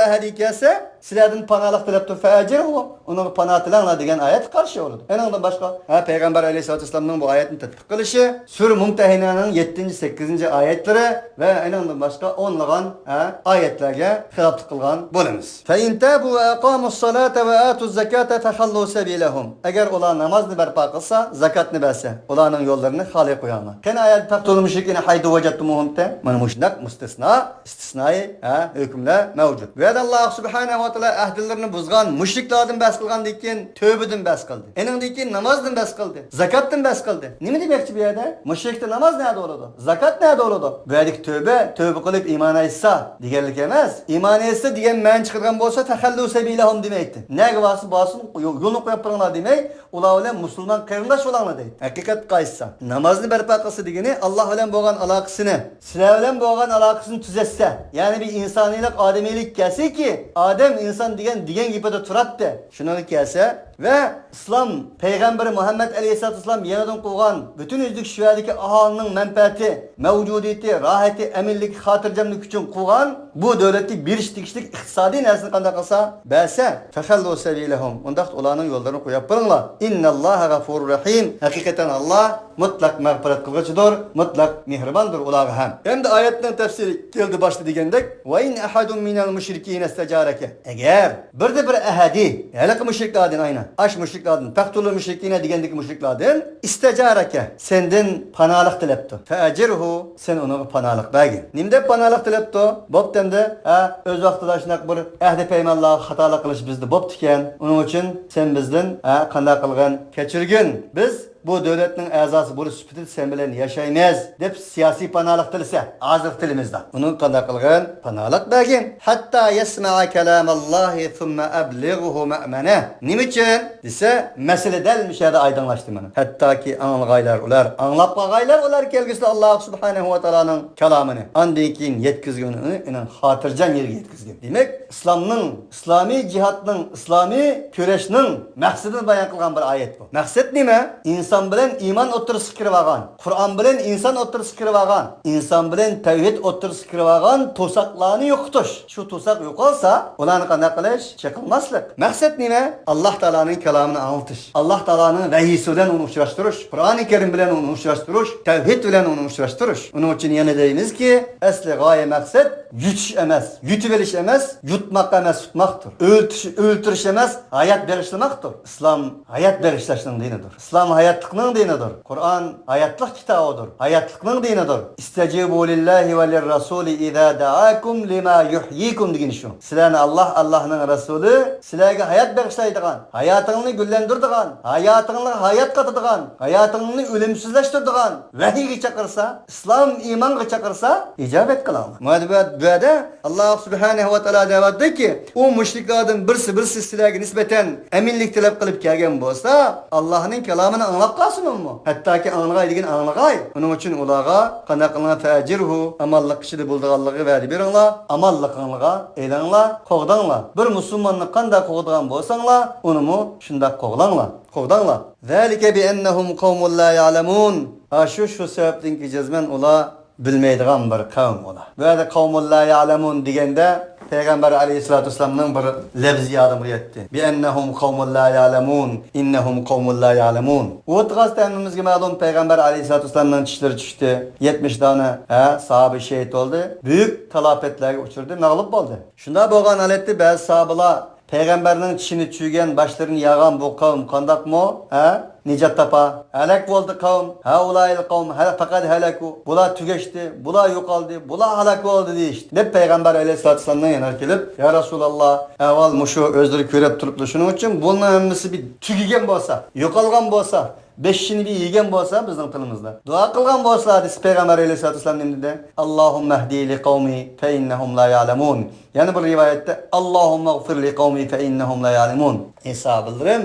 ئەھەدى كەلسە، سىلەردىن پاناھلىق تىلەپتۇ، فەئەجىرھۇ، ئۇنىڭغا پاناھ تىلەڭلار دېگەن ئايەتكە قارشى بولىدۇ. ئۇنىڭدىن باشقا، ھە، پەيغەمبەر ئەلەيھىسسالاتۇ ۋەسسالامنىڭ بۇ ئايەتنى تەتبىق قىلىشى، سۈرە مۇمتەھىنەنىڭ يەتتىنچى، سەككىزىنچى ئايەتلىرى ۋە ئۇنىڭدىن باشقا ئونلىغان، ھە، ئايەتلەرگە خىلاپلىق قىلغان بولىمىز. فَإِن تَابُوا وَأَقَامُوا الصَّلَاةَ وَآتَوُا الزَّكَاةَ فَخَلُّوا سَبِيلَهُمْ. ئەگەر ئۇلار نامازنى بەرپا قىلسا، زاكاتنى بەرسە، ئۇلارنىڭ يوللىرىنى خالىي قويۇڭلار. قېنى ئايەت فَقْتُلُوا الْمُشْرِكِينَ حَيْثُ وَجَدْتُمُوهُمْ دە؟ مانا مۇشۇنداق مۇستەسنا، ئىستىسنائىي، ھە، ھۆكۈملەر مەۋجۇت. بۇ يەردە ئاللاھ سۇبھانەھۇ ۋە تائالا ئەھدىلىرىنى بۇزغان مۇشرىكلاردىن بەھس قىلغاندىن كېيىن، تۆبىدىن بەھس قىلدى. ئېنىڭدىن كېيىن نامازدىن بەھس قىلدى. زاكاتتىن بەھس قىلدى. نېمە دېمەكچى بۇ يەردە؟ مۇشرىكتا ناماز نەدە بولىدۇ؟ زاكات نەدە بولىدۇ؟ بۇ يەردىكى تۆبە، تۆبە قىلىپ ئىمان ئېيتسا دېگەنلىك ئەمەس. ئىمان ئېيتسا دېگەن مەنە چىقىدىغان بولسا، فەخەللۇ سەبىلەھۇم دېمەيتتى. نەگە بارسا بارسۇن، يولىنى قويۇپ بېرىڭلار دېمەي، ئۇلار بىلەن مۇسۇلمان قېرىنداش بولۇڭلار دەيدۇ. ھەقىقەتكە قايتسا، نامازنى بەرپا قىلسا دېگىنى، ئاللاھ بىلەن بولغان ئالاقىسىنى، سىلەر بىلەن بولغان ئالاقىسىنى تۈزەتسە، يەنى بىر ئىنسانىيلىق، ئادىمىيلىك كەلسىكى، ئادەم ئىنسان دېگەن، دېگەن گېپىدە تۇراتتى. شۇنىڭغا كەلسە ۋە ئىسلام پەيغەمبىرى مۇھەممەد ئەلەيھىسسالاتۇ ۋەسسالام يېڭىدىن قۇرغان، پۈتۈن يۈزلۈك شۇ يەردىكى ئاھالىنىڭ مەنپەئەتى، مەۋجۇدىيىتى، راھىتى، ئەمىنلىكى، خاتىرجەملىكى ئۈچۈن قۇرغان بۇ دۆلەتكە بېرىش تېگىشلىك ئىقتىسادىي نەرسىنى قانداق قىلسا بەرسە، فەخەللۇ سەبىلەھۇم، ئۇنداقتا ئۇلارنىڭ يوللىرىنى قويۇپ بېرىڭلار. ئىننەللاھە غەفۇرۇر رەھىم، ھەقىقەتەن ئاللاھ مۇتلەق مەغپىرەت قىلغۇچىدۇر، مۇتلەق مېھرىباندۇر ئۇلارغا ھەم. ئەمدى ئايەتنىڭ تەپسىرى كەلدى باشتا دېگەندەك، ۋە ئىن ئەھەدۇن مىنەل مۇشرىكىنە ئىستەجارەكە. ئەگەر بىردە بىر ئەھەدى، ھېلىقى مۇشرىكلاردىن ئاينا، ئاش مۇشرىكلاردىن، فەقتۇلۇل مۇشرىكىنە دېگەندىكى مۇشرىكلاردىن، ئىستەجارەكە، سەندىن پاناھلىق تىلەپتۇ. فەئەجىرھۇ، سەن ئۇنىڭغا پاناھلىق بەرگىن. نېمە دەپ پاناھلىق تىلەپتۇ؟ بوپتۇ ئەمدى، ھە، ئۆز ۋاقتىدا شۇنداق بىر ئەھدى پەيمانلارغا خاتالىق قىلىش بىزدە بوپتىكەن. ئۇنىڭ ئۈچۈن سەن بىزدىن، ھە، قانداق قىلغىن؟ كەچۈرگىن. بىز بۇ دۆلەتنىڭ ئەزاسى بولۇش سۈپىتىدە سەن بىلەن ياشايمىز، دەپ سىياسىي پاناھلىق تىلىسە، ھازىرقى تىلىمىزدا. ئۇنىڭغا قانداق قىلغىن؟ پاناھلىق بەرگىن. ھەتتا يەسمەئە كالامەللاھى سۇممە ئەبلىغھۇ مەئمەنە. نېمە ئۈچۈن دېسە، مەسىلە دەل مۇشۇ يەردە ئايدىڭلاشتى مانا. ھەتتاكى ئاڭلىغايلار ئۇلار، ئاڭلاپ قالغايلار ئۇلار كەلگۈسىدە ئاللاھ سۇبھانەھۇ ۋە تائالانىڭ كالامىنى. ئاندىن كېيىن يەتكۈزگىنىنى ئېنىڭ خاتىرجەم يېرىگە يەتكۈزگىن. دېمەك، ئىسلامنىڭ، ئىسلامىي جىھادنىڭ، ئىسلامىي كۈرەشنىڭ مەقسىتىنى بايان قىلغان بىر ئايەت بۇ. مەقسەت نېمە؟ ئىنسان ئىسلام بىلەن ئىمان ئوتتۇرىسىغا كىرىۋالغان، قۇرئان بىلەن ئىنسان ئوتتۇرىسىغا كىرىۋالغان، ئىنسان بىلەن تەۋھىد ئوتتۇرىسىغا كىرىۋالغان توساقلارنى يوقىتىش. شۇ توساق يوقالسا، ئۇلارنى قانداق قىلىش؟ چېقىلماسلىق. مەقسەت نېمە؟ ئاللاھ تائالانىڭ كالامىنى ئاڭلىتىش، ئاللاھ تائالانىڭ ۋەھىيسى بىلەن ئۇنى ئۇچراشتۇرۇش، قۇرئانى كەرىم بىلەن ئۇنى ئۇچراشتۇرۇش، تەۋھىد بىلەن ئۇنى ئۇچراشتۇرۇش. ئۇنىڭ ئۈچۈن يەنە دەيمىزكى، ئەسلى غايە مەقسەت يۇتۇش ئەمەس، يۇتۇۋېلىش ئەمەس، يۇتماق ئەمەس، تۇتماقتۇر. ئۆلتۈرۈش، ئۆلتۈرۈش ئەمەس، ھايات بېغىشلىماقتۇر. ئىسلام ھايات بېغىشلاشنىڭ دىنىدۇر. ئىسلام ھاياتلىقنىڭ دىنىدۇر. قۇرئان ھاياتلىق كىتابىدۇر، ھاياتلىقنىڭ دىنىدۇر. ئىستەجىبۇ لىللاھى ۋە لىرراسۇلى ئىزا دەئاكۇم لىما يۇھيىكۇم دېگىنى شۇ. سىلەرنى ئاللاھ، ئاللاھنىڭ رەسۇلى سىلەرگە ھايات بېغىشلايدىغان، ھاياتىڭلارنى گۈللەندۈرىدىغان، ھاياتىڭلارغا ھايات قاتىدىغان، ھاياتىڭلارنى ئۆلۈمسىزلەشتۈرىدىغان ۋەھىيگە چاقىرسا، ئىسلام ئىمانغا چاقىرسا، ئىجابەت قىلىڭلار. مۇ-، بۇ يەردە ئاللاھ سۇبھانەھۇ ۋە تائالا دەۋاتىدۇكى، ئۇ مۇشرىكلاردىن بىرسى، بىرسى سىلەرگە نىسبەتەن ئەمىنلىك تەلەپ قىلىپ كەلگەن بولسا، ئاللاھنىڭ كالامىنى ئاڭلاپ قالسۇن ئۇمۇ. ھەتتاكى ئاڭلىغاي دېگىنى ئاڭلىغاي. ئۇنىڭ ئۈچۈن ئۇلارغا قانداق قىلىڭلار؟ فەئەجىرھۇ، ئامانلىق ئىچىدە بولىدىغانلىقىغا ۋەدە بېرىڭلار، ئامانلىقىڭلارغا ئېلىڭلار، قوغداڭلار. بىر مۇسۇلماننى قانداق قوغدىغان بولساڭلار، ئۇنىمۇ شۇنداق قوغلاڭلار، قوغداڭلار. ذلك بأنهم قوم لا يعلمون. ئاشۇ، شۇ سەۋەبتىنكى جەزمەن ئۇلار بىلمەيدىغان بىر قەۋم ئۇلار. بۇ يەردە قومۇن لا يەلەمۇن دېگەندە، پەيغەمبەر ئەلەيھىسسالاتۇ ۋەسسالامنىڭ بىر لەپزى يادىمغا يەتتى. بىئەننەھۇم قومۇن لا يەلەمۇن، ئىننەھۇم قومۇن لا يەلەمۇن. ئۇ ۋاقىتقا ھەممىمىزگە مەلۇم، پەيغەمبەر ئەلەيھىسسالاتۇ ۋەسسالامنىڭ چىشلىرى چۈشتى. يەتمىش دانە، ھە، ساھابە شېھىت بولدى. بۈيۈك تالاپەتلەرگە ئۇچرىدى، مەغلۇپ بولدى. شۇنداق بولغان ھالەتتە بەزى ساھابىلار پەيغەمبەرنىڭ چىشىنى چۈيگەن، باشلىرىنى ياغان بۇ قەۋم قانداقمۇ، ھە؟ نىجات تاپا؟ ھەلەك بولدى قەۋم. ھەئۇلايىل قەۋم، ھە، پەقەت ھەلەكۇ. بۇلار تۈگەشتى، بۇلار يوقالدى، بۇلار ھالاك بولدى دېيىشتى. دەپ پەيغەمبەر ئەلەيھىسسالاتۇ ۋەسسالامنىڭ يېنىغا كېلىپ، يا رەسۇلاللا، ئەھۋال مۇشۇ، ئۆزلىرى كۆرۈپ تۇرۇپلا شۇنىڭ ئۈچۈن بۇلارنىڭ ھەممىسى بىر تۈگىگەن بولسا، يوقالغان بولسا، بېشىنى بىر يېگەن بولسا بىزنىڭ تىلىمىزدا، دۇئا قىلغان بولسا دېسە، پەيغەمبەر ئەلەيھىسسالاتۇ ۋەسسالام نېمە دېدى؟ ئاللاھۇممەھدىلى قەۋمى فەئىننەھۇم لا يەلەمۇن. يەنە بىر رىۋايەتتە، ئاللاھۇممەغفىر لىقەۋمى فەئىننەھۇم لا يەلەمۇن. ئەي ساھابىلىرىم،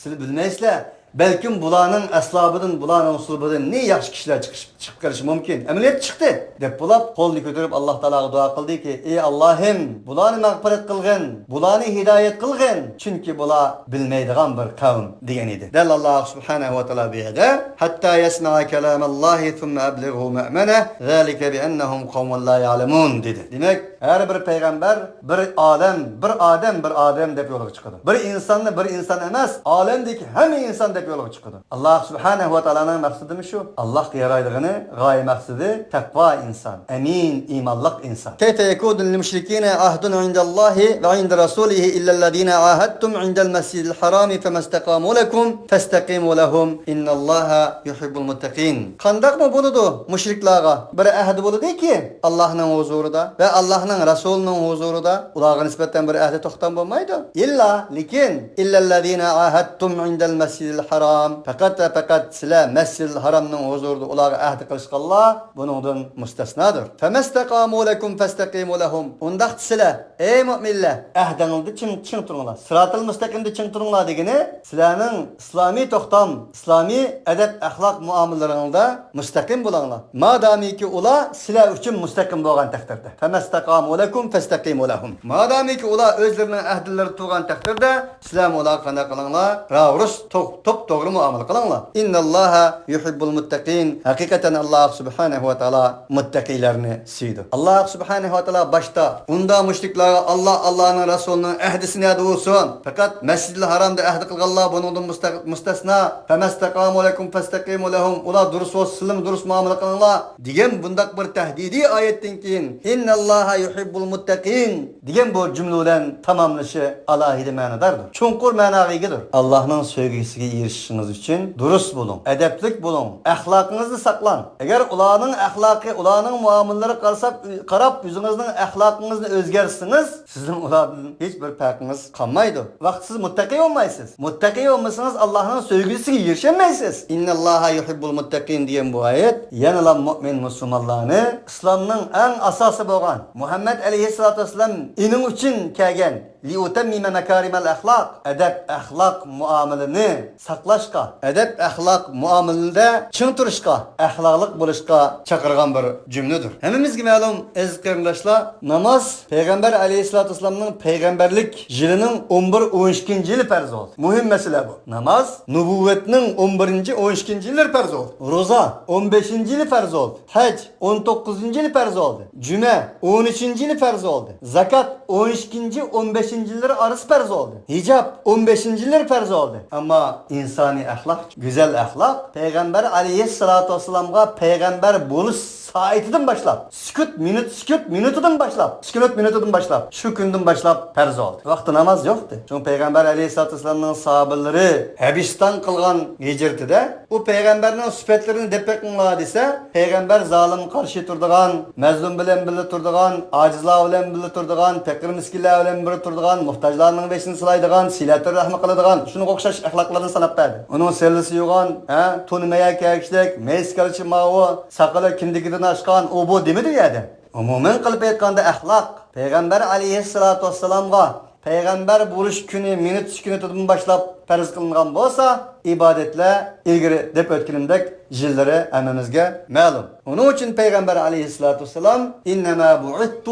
سىلەر بىلمەيسىلەر، بەلكىم بۇلارنىڭ ئەسلابىدىن، بۇلارنىڭ ئۇسلۇبىدىن نى ياخشى كىشىلەر چىقىش، چىقىپ قېلىشى مۇمكىن. ئەمەلىيەتتە چىقتى، دەپ بولۇپ، قولىنى كۆتۈرۈپ ئاللاھ تائالاغا دۇئا قىلدىكى، ئەي ئاللاھىم، بۇلارنى مەغپىرەت قىلغىن، بۇلارنى ھىدايەت قىلغىن، چۈنكى بۇلار بىلمەيدىغان بىر قەۋم، دېگەن ئىدى. دەل ئاللاھ سۇبھانەھۇ ۋە تائالا بۇ يەردە، ھەتتا يەسمەئە كالامەللاھى سۇممە ئەبلىغھۇ مەئمەنەھ، زالىكە بىئەننەھۇم قەۋمۇن لا يەلەمۇن، دېدى. دېمەك، ھەر بىر پەيغەمبەر بىر ئالەم، بىر ئادەم، بىر ئادەم دەپ يولغا چىقىدۇ. بىر ئىنساننى بىر ئىنسان ئەمەس، ئالەمدىكى ھەممە ئىنسان دەپ يولغا چىقىدۇ. ئاللاھ سۇبھانەھۇ ۋە تائالانىڭ مەقسىتىمۇ شۇ. ئاللاھقا يارايدىغىنى، غايە مەقسىتى تەقۋا ئىنسان، ئەمىن ئىمانلىق ئىنسان. كيف يكون للمشركين عهد عند الله وعند رسوله إلا الذين عاهدتم عند المسجد الحرام فما استقاموا لكم فاستقيموا لهم إن الله يحب المتقين. قانداقمۇ بولىدۇ مۇشرىكلارغا بىر ئەھدى بولىدۇكى، ئاللاھنىڭ ھۇزۇرىدا ۋە ئاللاھنىڭ رەسۇلىنىڭ ھۇزۇرىدا ئۇلارغا نىسبەتەن بىر ئەھدى توختام بولمايدۇ. ئىللا، لېكىن، إلا الذين عاهدتم عند المسجد الحرام، پەقەت ۋە پەقەت سىلەر مەسجىدىل ھارامنىڭ ھۇزۇرىدا ئۇلارغا ئەھدى قىلىشقانلار بۇنىڭدىن مۇستەسنادۇر. فما استقاموا لكم فاستقيموا لهم. ئۇنداقتا سىلەر، ئەي مۆمىنلەر، ئەھدىڭلاردا چىڭ، چىڭ تۇرۇڭلار. سىراتىل مۇستەقىمدە چىڭ تۇرۇڭلار دېگىنى، سىلەرنىڭ ئىسلامىي توختام، ئىسلامىي ئەدەپ-ئەخلاق مۇئامىلىلىرىڭلاردا مۇستەقىم بولۇڭلار. مادامىكى ئۇلار سىلەر ئۈچۈن مۇستەقىم بولغان تەقدىردە. فما استقاموا لكم فاستقيموا لهم. مادامىكى ئۇلار ئۆزلىرىنىڭ ئەھدىلىرىدە تۇرغان تەقدىردە، سىلەرمۇ ئۇلارغا قانداق قىلىڭلار؟ راۋۇرۇس، توغ-، توپ-توغرا مۇئامىلە قىلىڭلار. إن الله يحب المتقين. ھەقىقەتەن ئاللاھ سۇبھانەھۇ ۋە تائالا مۇتتەقىيلەرنى سۆيىدۇ. ئاللاھ سۇبھانەھۇ ۋە تائالا باشتا ئۇنداق مۇشرىكلارغا، ئاللاھ، ئاللاھنىڭ رەسۇلىنىڭ ئەھدىسى نەدە بولسۇن؟ پەقەت مەسجىدىل ھارامدا ئەھدى قىلغانلار بۇنىڭدىن مۇستەق-، مۇستەسنا. فما استقاموا لكم فاستقيموا لهم. ئۇلار دۇرۇس بولسا، سىلەرمۇ دۇرۇس مۇئامىلە قىلىڭلار، دېگەن بۇنداق بىر تەھدىدىي ئايەتتىن كېيىن، إن الله يحب المتقين دېگەن بۇ جۈملە بىلەن تاماملىشى ئالاھىدە مەنىداردۇر. چوڭقۇر مەناغا ئىگىدۇر. ئاللاھنىڭ سۆيگۈسىگە ئېرىشىشىڭىز ئۈچۈن دۇرۇس بولۇڭ، ئەدەپلىك بولۇڭ، ئەخلاقىڭىزنى ساقلاڭ. ئەگەر ئۇلارنىڭ ئەخلاقى، ئۇلارنىڭ مۇئامىلىلىرىگە قارساپ، قاراپ ئۆزىڭىزنىڭ ئەخلاقىڭىزنى ئۆزگەرتسىڭىز، سىزنىڭ ئۇلاردىن ھېچ بىر پەرقىڭىز قالمايدۇ. ۋاقىت سىز مۇتتەقىي بولمايسىز. مۇتتەقىي بولمىسىڭىز، ئاللاھنىڭ سۆيگۈسىگە ئېرىشەلمەيسىز. إن الله يحب المتقين دېگەن بۇ ئايەت يەنىلا مۆمىن مۇسۇلمانلارنى ئىسلامنىڭ ئەڭ ئاساسى بولغان، مۇھەممەد ئەلەيھىسسالاتۇ ۋەسسالام ئېنىڭ ئۈچۈن كەلگەن، لِأُتَمِّمَ مَكَارِمَ الْأَخْلَاقِ، ئەدەپ-ئەخلاق مۇئامىلىنى ساقلاشقا، ئەدەپ-ئەخلاق مۇئامىلىدە چىڭ تۇرۇشقا، ئەخلاقلىق بولۇشقا چاقىرغان بىر جۈملىدۇر. ھەممىمىزگە مەلۇم، ئەزىز قېرىنداشلار، ناماز پەيغەمبەر ئەلەيھىسسالاتۇ ۋەسسالامنىڭ پەيغەمبەرلىك يىلىنىڭ ئون بىر، ئون ئىككىنچى يىلى پەرز بولدى. مۇھىم مەسىلە بۇ. ناماز نۇبۇۋۋەتنىڭ ئون بىرىنچى، ئون ئىككىنچى يىللىرى پەرز بولدى. روزا ئون بەشىنچى يىلى پەرز بولدى. ھەج ئون توققۇزىنچى يىلى پەرز بولدى. جۈمە ئون ئۈچىنچى يىلى پەرز بولدى. زاكات ئون ئىككىنچى، ئون بەشىنچى يىللىرى ئارىسى پەرز بولدى. ھىجاب ئون بەشىنچى يىللىرى پەرز بولدى. ئەمما ئىنسانىي ئەخلاق، گۈزەل ئەخلاق پەيغەمبەر ئەلەيھىسسالاتۇ ۋەسسالامغا پەيغەمبەر بولۇش سائىتىدىن باشلاپ، سۈكۈت مىنۇت، سۈكۈت مىنۇتىدىن باشلاپ، سۈكۈنات مىنۇتىدىن باشلاپ، شۇ كۈندىن باشلاپ پەرز بولدى. ۋاقتى ناماز يوقتى. شۇڭا پەيغەمبەر ئەلەيھىسسالاتۇ ۋەسسالامنىڭ ساھابىلىرى ھەبىستان قىلغان ھىجرىتىدە ئۇ پەيغەمبەرنىڭ سۈپەتلىرىنى دەپ بېقىڭلار دېسە، پەيغەمبەر زالىمغا قارشى تۇرىدىغان، مەزلۇم بىلەن بىللە تۇرىدىغان، ئاجىزلار بىلەن بىللە تۇرىدىغان، پېقىر مىسكىنلار بىلەن بىللە تۇرىدىغان، موھتاجلارنىڭ بېشىنى سىلايدىغان، سىلەتۇر رەھمە قىلىدىغان، شۇنىڭغا ئوخشاش ئەخلاقلارنى ساناپ بەردى. ئۇنىڭ سەللىسى يوغان، ھە، تونى مەيەر كىيگۈچىلىك، مەيسە كالچە ماۋۇ، ساقىلى كىندىكىدىن ئاشقان، ئۇ بۇ دېمىدى ئۇ يەردە. ئومۇمەن قىلىپ ئېيتقاندا، ئەخلاق پەيغەمبەر ئەلەيھىسسالاتۇ ۋەسسالامغا پەيغەمبەر بولۇش كۈنى مىنۇت سېكۇنتىدىن باشلاپ پەرز قىلىنغان بولسا، ئىبادەتلەر ئىلگىرى دەپ ئۆتكىنىمدەك يىللىرى ھەممىمىزگە مەلۇم. ئۇنىڭ ئۈچۈن پەيغەمبەر ئەلەيھىسسالاتۇ ۋەسسالام، إنما بعثت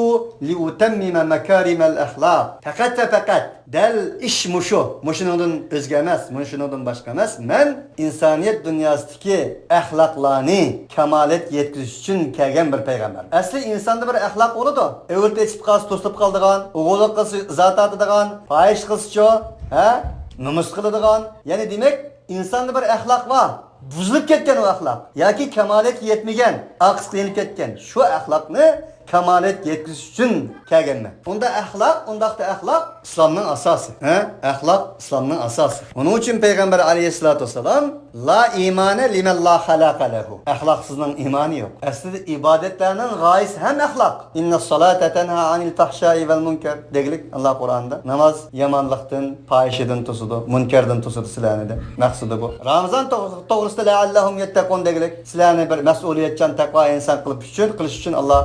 لأتمم مكارم الأخلاق. پەقەت ۋە پەقەت دەل ئىش مۇشۇ. مۇشۇنىڭدىن ئۆزگە ئەمەس، مۇشۇنىڭدىن باشقا ئەمەس. مەن ئىنسانىيەت دۇنياسىدىكى ئەخلاقلارنى كامالەتكە يەتكۈزۈش ئۈچۈن كەلگەن بىر پەيغەمبەر. ئەسلى ئىنساندا بىر ئەخلاق بولىدۇ. ئەۋرىتى ئېچىپ قالسا توسۇلۇپ قالىدىغان، ئوغرىلىق قىلسا زاتا ئاتىدىغان، پاھىش قىلسىچۇ، ھە؟ نومۇس قىلىدىغان. يەنى دېمەك، ئىنساندا بىر ئەخلاق بار. بۇزۇلۇپ كەتكەن ئۇ ئەخلاق. ياكى كامالەتكە يەتمىگەن، ئارقىسى قېيىلىپ كەتكەن. شۇ ئەخلاقنى كامالەتكە يەتكۈزۈش ئۈچۈن كەلگەنمەن. ئۇندا ئەخلاق، ئۇنداقتا ئەخلاق ئىسلامنىڭ ئاساسى. ھە؟ ئەخلاق ئىسلامنىڭ ئاساسى. ئۇنىڭ ئۈچۈن پەيغەمبەر ئەلەيھىسسالاتۇ ۋەسسالام، لا ئىمانە لىمەن لا خالاقە لەھۇ. ئەخلاقسىزنىڭ ئىمانى يوق. ئەسلىدە ئىبادەتلەرنىڭ غايىسى ھەم ئەخلاق. ئىننەس سالاتا تەنھا ئانىل فەھشائى ۋەل مۇنكەر دېگۈلۈك ئاللا قۇرئاندا. ناماز يامانلىقتىن، پاھىشىدىن توسىدۇ، مۇنكەردىن توسىدۇ سىلەرنى دەپ. مەقسىتى بۇ. رامىزان توغ-، توغرىسىدا لەئەللەھۇم يەتتەقۇن دېگۈلۈك. سىلەرنى بىر مەسئۇلىيەتچان تەقۋا ئىنسان قىلىپ ئۈچۈن، قىلىش ئۈچۈن ئاللا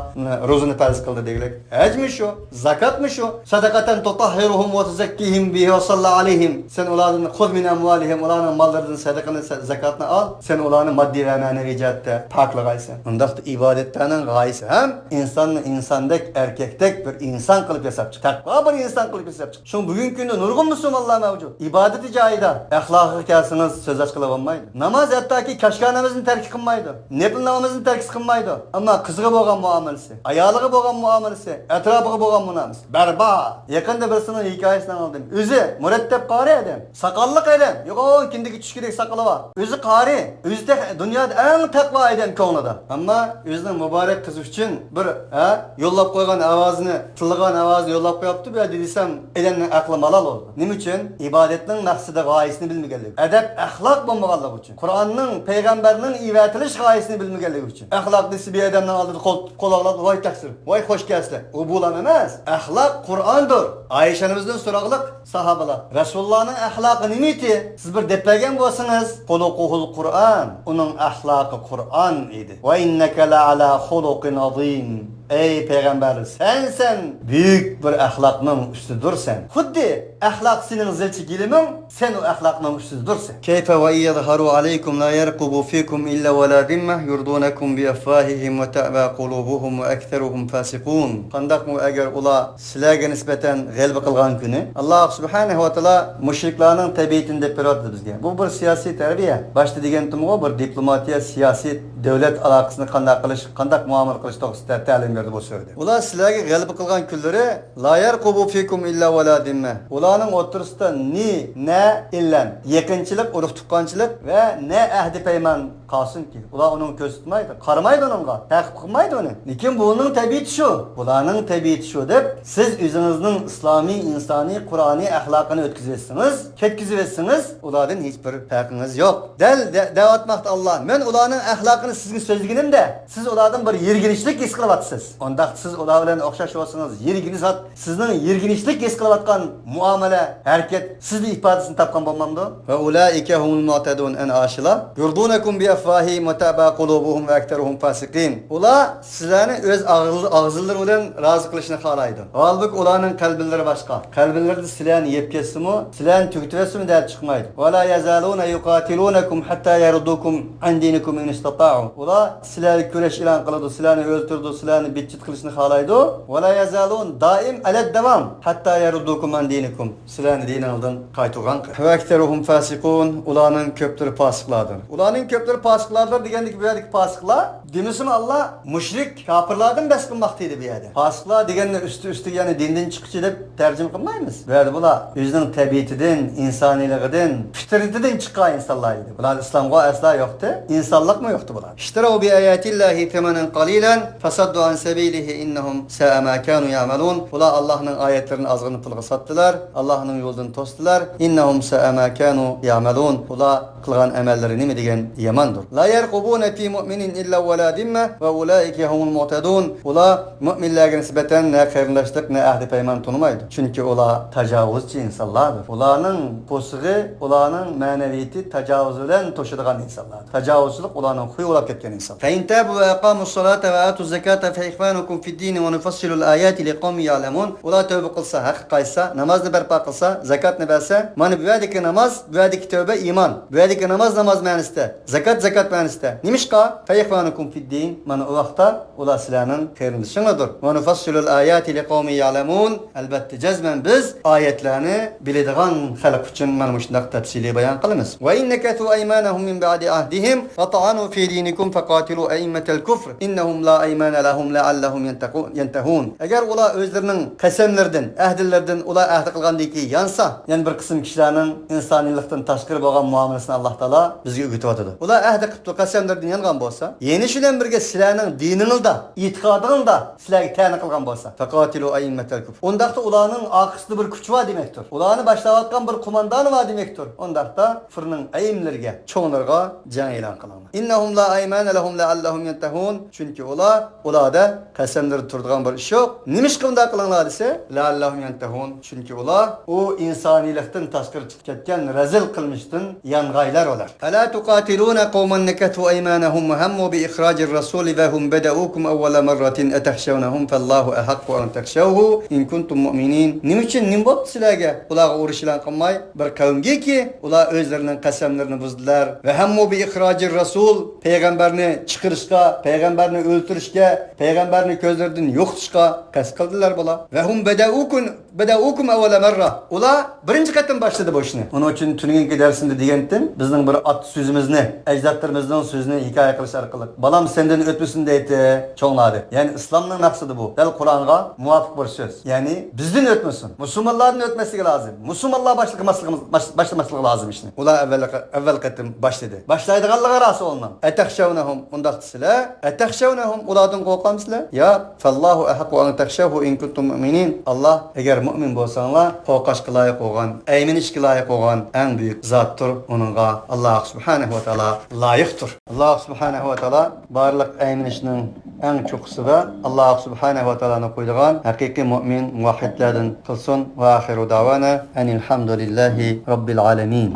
روزىنى پەرز قىلدى دېگۈلۈك. ھەجمۇ شۇ، زاكاتمۇ شۇ. سەدەقەتەن تۇتەھھىرۇھۇم ۋە تۇزەككىھىم بىھى ۋە سەللى ئەلەيھىم. سەن ئۇلاردىن خۇز مىن ئەمۋالىھىم، ئۇلارنىڭ ماللىرىدىن سەدىقىنى، سە-، زاكاتنى ئال. سەن ئۇلارنى ماددىي ۋە مەنىۋى جەھەتتە پاكلىغايسەن. ئۇنداقتا ئىبادەتلەرنىڭ غايىسى ھەم ئىنساننى ئىنساندەك، ئەركەكتەك بىر ئىنسان قىلىپ ياساپ چىقتى. تەقۋا بىر ئىنسان قىلىپ ياساپ چىقتى. شۇڭا بۈگۈنكى كۈندە نۇرغۇن مۇسۇلمانلار مەۋجۇت. ئىبادىتى جايىدا، ئەخلاقىغا كەلسىڭىز، سۆز ئاچقىلى بولمايدۇ. ناماز ھەتتاكى كاشكانىمىزنى تەرك قىلمايدۇ. نەپىل نامىزىنى تەرك قىلمايدۇ. ئەمما قىزىغا بولغان مۇئامىلىسى، ئايالىغا بولغان مۇئامىلىسى، ئەتراپىغا بولغان مۇئامىلىسى بەربات. يېقىندا بىرسىنىڭ ھېكايىسىنى ئاڭلىدىم. ئۆزى مۇرەتتەپ قارى ئادەم. ساقاللىق ئادەم. يوغان كىندىكى چۈشكۈدەك ساقىلى بار. ئۆزى قارى. ئۆزى تېخى دۇنيادا ئەڭ تەقۋا ئادەم كۆڭلىدە. ئەمما ئۆزىنىڭ مۇبارەك قىزى ئۈچۈن بىر، ھە، يوللاپ قويغان ئاۋازىنى، تىللىغان ئاۋازىنى يوللاپ قويۇپتۇ. بۇ يەردە دېسەم، ئادەمنىڭ ئەقلى مالال بولىدۇ. نېمە ئۈچۈن؟ ئىبادەتنىڭ مەقسىتى، غايىسىنى بىلمىگەنلىكى. ئەدەپ، ئەخلاق بولمىغانلىقى ئۈچۈن. قۇرئاننىڭ، پەيغەمبەرنىڭ ئېۋەتىلىش غايىسىنى بىلمىگەنلىكى ئۈچۈن. ئەخلاق دېسە، بىر ئادەمنىڭ ئالدىدا قول، قول باغلاپ، ۋاي تەقسىر، ۋاي خوش كەلسىلەر. ئۇ بۇلام ئەمەس. ئەخلاق قۇرئاندۇر. ئائىشە ئانىمىزدىن سورىغىلىق، ساھابىلار، رەسۇلۇللانىڭ ئەخلاقى نېمە ئىدى؟ سىز بىر دەپ بەرگەن بولسىڭىز، خۇلۇقۇھۇل قۇرئان، ئۇنىڭ ئەخلاقى قۇرئان ئىدى. ۋە ئىننەكە لەئەلا خۇلۇقىن ئازىم. ئەي پەيغەمبەر، سەن، سەن بۈيۈك بىر ئەخلاقنىڭ ئۈستىدۇرسەن. خۇددى ئەخلاق سېنىڭ زىلچە گىلىمىڭ، سەن ئۇ ئەخلاقنىڭ ئۈستىدۇرسەن. كەيفە ۋە ئىن يەزھەرۇ ئەلەيكۇم لا يەرقۇبۇ فىكۇم ئىللا ۋە لا زىممە، يۇردۇنەكۇم بىئەفۋاھىھىم ۋە تەئبا قۇلۇبۇھۇم ۋە ئەكسەرۇھۇم فاسىقۇن. قانداقمۇ ئەگەر ئۇلار سىلەرگە نىسبەتەن غەلىبە قىلغان كۈنى، ئاللا سۇبھانەھۇ ۋە تائالا مۇشرىكلارنىڭ تەبىئىتىنى دەپ بېرىۋاتىدۇ بىزگە. بۇ بىر سىياسىي تەربىيە. باشتا دېگەنتىمغۇ، بىر دىپلوماتىيە، سىياسىي، دۆلەت ئالاقىسىنى قانداق قىلىش، قانداق مۇئامىلە قىلىش توغرىسىدا تەلىم بەردى بۇ سۈرىدە. ئۇلار سىلەرگە غەلىبە قىلغان كۈنلىرى، لا يەرقۇبۇ فىكۇم ئىللا ۋە لا زىممە. ئۇلارنىڭ ئوتتۇرىسىدا نى، نە، ئىللەن، يېقىنچىلىق، ئۇرۇق تۇغقانچىلىق ۋە نە ئەھدى پەيمان قالسۇنكى، ئۇلار ئۇنىڭغا كۆز تۇتمايدۇ، قارىمايدۇ ئۇنىڭغا، تەقىب قىلمايدۇ ئۇنى. لېكىن بۇنىڭ تەبىئىتى شۇ، بۇلارنىڭ تەبىئىتى شۇ دەپ، سىز ئۆزىڭىزنىڭ ئىسلامىي، ئىنسانىي، قۇرئانىي ئەخلاقىنى ئۆتكۈزۈۋەتسىڭىز، كەتكۈزۈۋەتسىڭىز، ئۇلاردىن ھېچبىر پەرقىڭىز يوق. دەل دە-، دەۋاتماقتا ئاللا، مەن ئۇلارنىڭ ئەخلاقىنى سىزگە سۆزلىگىنىمدە، سىز ئۇلاردىن بىر يىرگىنچلىك ھېس قىلىۋاتىسىز. ئۇنداقتا سىز ئۇلار بىلەن ئوخشاش بولسىڭىز، يىرگىنىش زات، سىزنىڭ يىرگىنىشلىك ھېس قىلىۋاتقان مۇئامىلە، ھەرىكەت سىزدە ئىپادىسىنى تاپقان بولمامدۇ؟ ۋە ئۇلائىكە ھۇمۇل مۇئتەدۇن، ئەنە ئاشۇلار. يۇرضۇنەكۇم بىئەفۋاھىھىم ۋە تەئبا قۇلۇبۇھۇم ۋە ئەكسەرۇھۇم فاسىقىن. ئۇلار سىلەرنى ئۆز ئاغزى-، ئاغزىلىرى بىلەن رازى قىلىشنى خالايدۇ. ھالبۇكى، ئۇلارنىڭ قەلبىلىرى باشقا. قەلبىلىرىدە سىلەرنى يەپ كەتسىمۇ، سىلەرنى تۈگىتىۋەتسىمۇ دەپ چىقمايدۇ. ۋە لا يەزالۇنە يۇقاتىلۇنەكۇم ھەتتا يەردۇكۇم ئەن دىنىكۇم ئىن ئىستەتائۇ. ئۇلار سىلەرگە كۈرەش ئېلان قىلىدۇ، سىلەرنى ئۆلتۈرىدۇ، سىلەرنى بىتچىت قىلىشنى خالايدۇ. ۋە لا يەزالۇن، دائىم ئەلەد داۋام. ھەتتا يەردۇكۇم ئەن دىنىكۇم. سىلەرنى دىنىڭىزدىن قايتۇرغان. ۋە ئەكسەرۇھۇم فاسىقۇن، ئۇلارنىڭ كۆپلىرى پاسىقلاردۇر. ئۇلارنىڭ كۆپلىرى پاسىقلاردۇر دېگەندىكى بۇ يەردىكى پاسىقلار، دېمىسىمۇ ئاللا مۇشرىك، كاپىرلاردىن بەس قىلماقتا ئىدى بۇ يەردە. پاسىقلار دېگەننى ئۈستى ئۈستىگە، يەنى دىندىن چىققۇچى دەپ تەرجىمە قىلمايمىز. بۇ يەردە بۇلار ئۆزىنىڭ تەبىئىتىدىن، ئىنسانىيلىقىدىن، پىترىتىدىن چىققان ئىنسانلار ئىدى. بۇلار ئىسلامغا ئەسلا يوقتى، ئىنسانلىقمۇ يوقتى بۇلار. اشتروا بآيات الله ثمنا قليلا فصدوا عن سبيله إنهم ساء ما كانوا يعملون. ئۇلار ئاللاھنىڭ ئايەتلىرىنى ئازغىنە پۇلغا ساتتىلار، ئاللاھنىڭ يولىدىن توستىلار. إنهم ساء ما كانوا يعملون. ئۇلار قىلغان ئەمەللىرى نېمە دېگەن ياماندۇر. لا يرقبون في مؤمن إلا ولا ذمة وأولئك هم المعتدون. ئۇلار مۆمىنلەرگە نىسبەتەن نە قېرىنداشلىق، نە ئەھدى پەيمان تونۇمايدۇ. چۈنكى ئۇلار تاجاۋۇزچى ئىنسانلاردۇر. ئۇلارنىڭ قورسىقى، ئۇلارنىڭ مەنىۋىيىتى تاجاۋۇز بىلەن توشىدىغان ئىنسانلاردۇر. تاجاۋۇزچىلىق ئۇلارنىڭ خۇيى بولاپ كەتكەن ئىنسان. فإن تابوا وأقاموا الصلاة وآتوا الزكاة فإخوانكم في الدين ونفصل الآيات لقوم يعلمون. ئۇلار تەۋبە قىلسا، ھەققە قايتسا، نامازنى بەرپا قىلسا، زاكاتنى بەرسە، مانا بۇ يەردىكى ناماز، بۇ يەردىكى تەۋبە ئىمان. بۇ يەردىكى ناماز ناماز مەنىسىدە، زاكات زاكات مەنىسىدە. نېمىشقا؟ فإخوانكم في الدين. مانا ئۇ ۋاقىتتا ئۇلار سىلەرنىڭ قېرىندىشىڭلاردۇر. ونفصل الآيات لقوم يعلمون. ئەلبەتتە، جەزمەن بىز ئايەتلەرنى بىلىدىغان خەلق ئۈچۈن مانا مۇشۇنداق تەپسىلىي بايان قىلىمىز. وإن نكثوا أيمانهم من بعد عهدهم وطعنوا في دينكم فقاتلوا أئمة الكفر إنهم لا أيمان لهم لعلهم ينتقو-، ينتهون. ئەگەر ئۇلار ئۆزلىرىنىڭ قەسەملىرىدىن، ئەھدىلىرىدىن، ئۇلار ئەھدى قىلغاندىن كېيىن يانسا، يەنە بىر قىسىم كىشىلەرنىڭ ئىنسانىيلىقتىن تاشقىرى بولغان مۇئامىلىسىنى ئاللاھ تائالا بىزگە ئۆگىتىۋاتىدۇ. ئۇلار ئەھدى قىپتۇ، قەسەملىرىدىن يانغان بولسا، يەنە شۇ بىلەن بىرگە سىلەرنىڭ دىنىڭلاردا، ئېتىقادىڭلاردا سىلەرگە تەنە قىلغان بولسا، فقاتلوا أئمة الكفر. ئۇنداقتا ئۇلارنىڭ ئارقىسىدا بىر كۈچ بار دېمەكتۇر. ئۇلارنى باشلاۋاتقان بىر قوماندانى بار دېمەكتۇر. ئۇنداقتا كۇفرنىڭ ئەيىملىرىگە، چوڭلىرىغا جەڭ ئېلان قىلىڭلار. إنهم لا أيمان لهم لعلهم ينتهون. چۈنكى ئۇلار، ئۇلاردا قەسەملىرى تۇرىدىغان بىر ئىش يوق. نېمىشقا ئۇنداق قىلىڭلار دېسە، لعلهم ينتهون. چۈنكى ئۇلار ئۇ ئىنسانىيلىقتىن تاشقىرى چىقىپ كەتكەن رەزىل قىلمىشتىن يانغايلار ئۇلار. ألا تقاتلون قوما نكثوا أيمانهم وهموا بإخراج الرسول وهم بدؤوكم أول مرة أتخشونهم فالله أحق أن تخشوه إن كنتم مؤمنين. نېمە ئۈچۈن، نېمە بوپتۇ سىلەرگە؟ ئۇلارغا ئۇرۇش ئېلان قىلماي، بىر قەۋمگىكى، ئۇلار ئۆزلىرىنىڭ قەسەملىرىنى بۇزدىلار. وهموا بإخراج الرسول، پەيغەمبەرنى چىقىرىشقا، پەيغەمبەرنى ئۆلتۈرۈشكە، پەيغەمبەرنى كۆزلىرىدىن يوقىتىشقا قەست قىلدىلار بۇلار. وهم بدؤوكم بدؤوكم أول مرة. ئۇلار بىرىنچى قېتىم باشلىدى بۇ ئىشنى. ئۇنىڭ ئۈچۈن تۈنۈگۈنكى دەرسىمدە دېگەنتىم، بىزنىڭ بىر ئاتا سۆزىمىزنى، ئەجدادلىرىمىزنىڭ سۆزىنى ھېكايە قىلىش ئارقىلىق، بالام سەندىن ئۆتمىسۇن دەيتتى چوڭلار دەپ. يەنى ئىسلامنىڭ مەقسىتى بۇ. دەل قۇرئانغا مۇۋاپىق بىر سۆز. يەنى بىزدىن ئۆتمىسۇن. مۇسۇلمانلاردىن ئۆتمەسلىكى لازىم. مۇسۇلمانلار باشلىماسلىقىمىز-، باش-، باشلىماسلىقى لازىم ئىشنى. ئۇلار ئەۋۋەل، ئەۋۋەل قېتىم باشلىدى. باشلايدىغانلىقى راست ئۇلارنىڭ. أتخشونهم، ئۇنداق دېسىلە، أتخشونهم، ئۇلاردىن قورقامسىلەر؟ ياق. فالله أحق أن تخشوه إن كنتم مؤمنين. ئاللا، ئەگەر مۆمىن بولساڭلار، قورقۇشقا لايىق بولغان، ئەيمىنىشكە لايىق بولغان ئەڭ بۈيۈك زاتتۇر. ئۇنىڭغا ئاللا سۇبھانەھۇ ۋە تائالا لايىقتۇر. ئاللا سۇبھانەھۇ ۋە تائالا بارلىق ئەيمىنىشنىڭ ئەڭ چوققىسى ۋە ئاللا سۇبھانەھۇ ۋە تائالانى قويىدىغان ھەقىقىي مۆمىن، مۇۋەھھىدلەردىن قىلسۇن. وآخر دعوانا أن الحمد لله رب العالمين.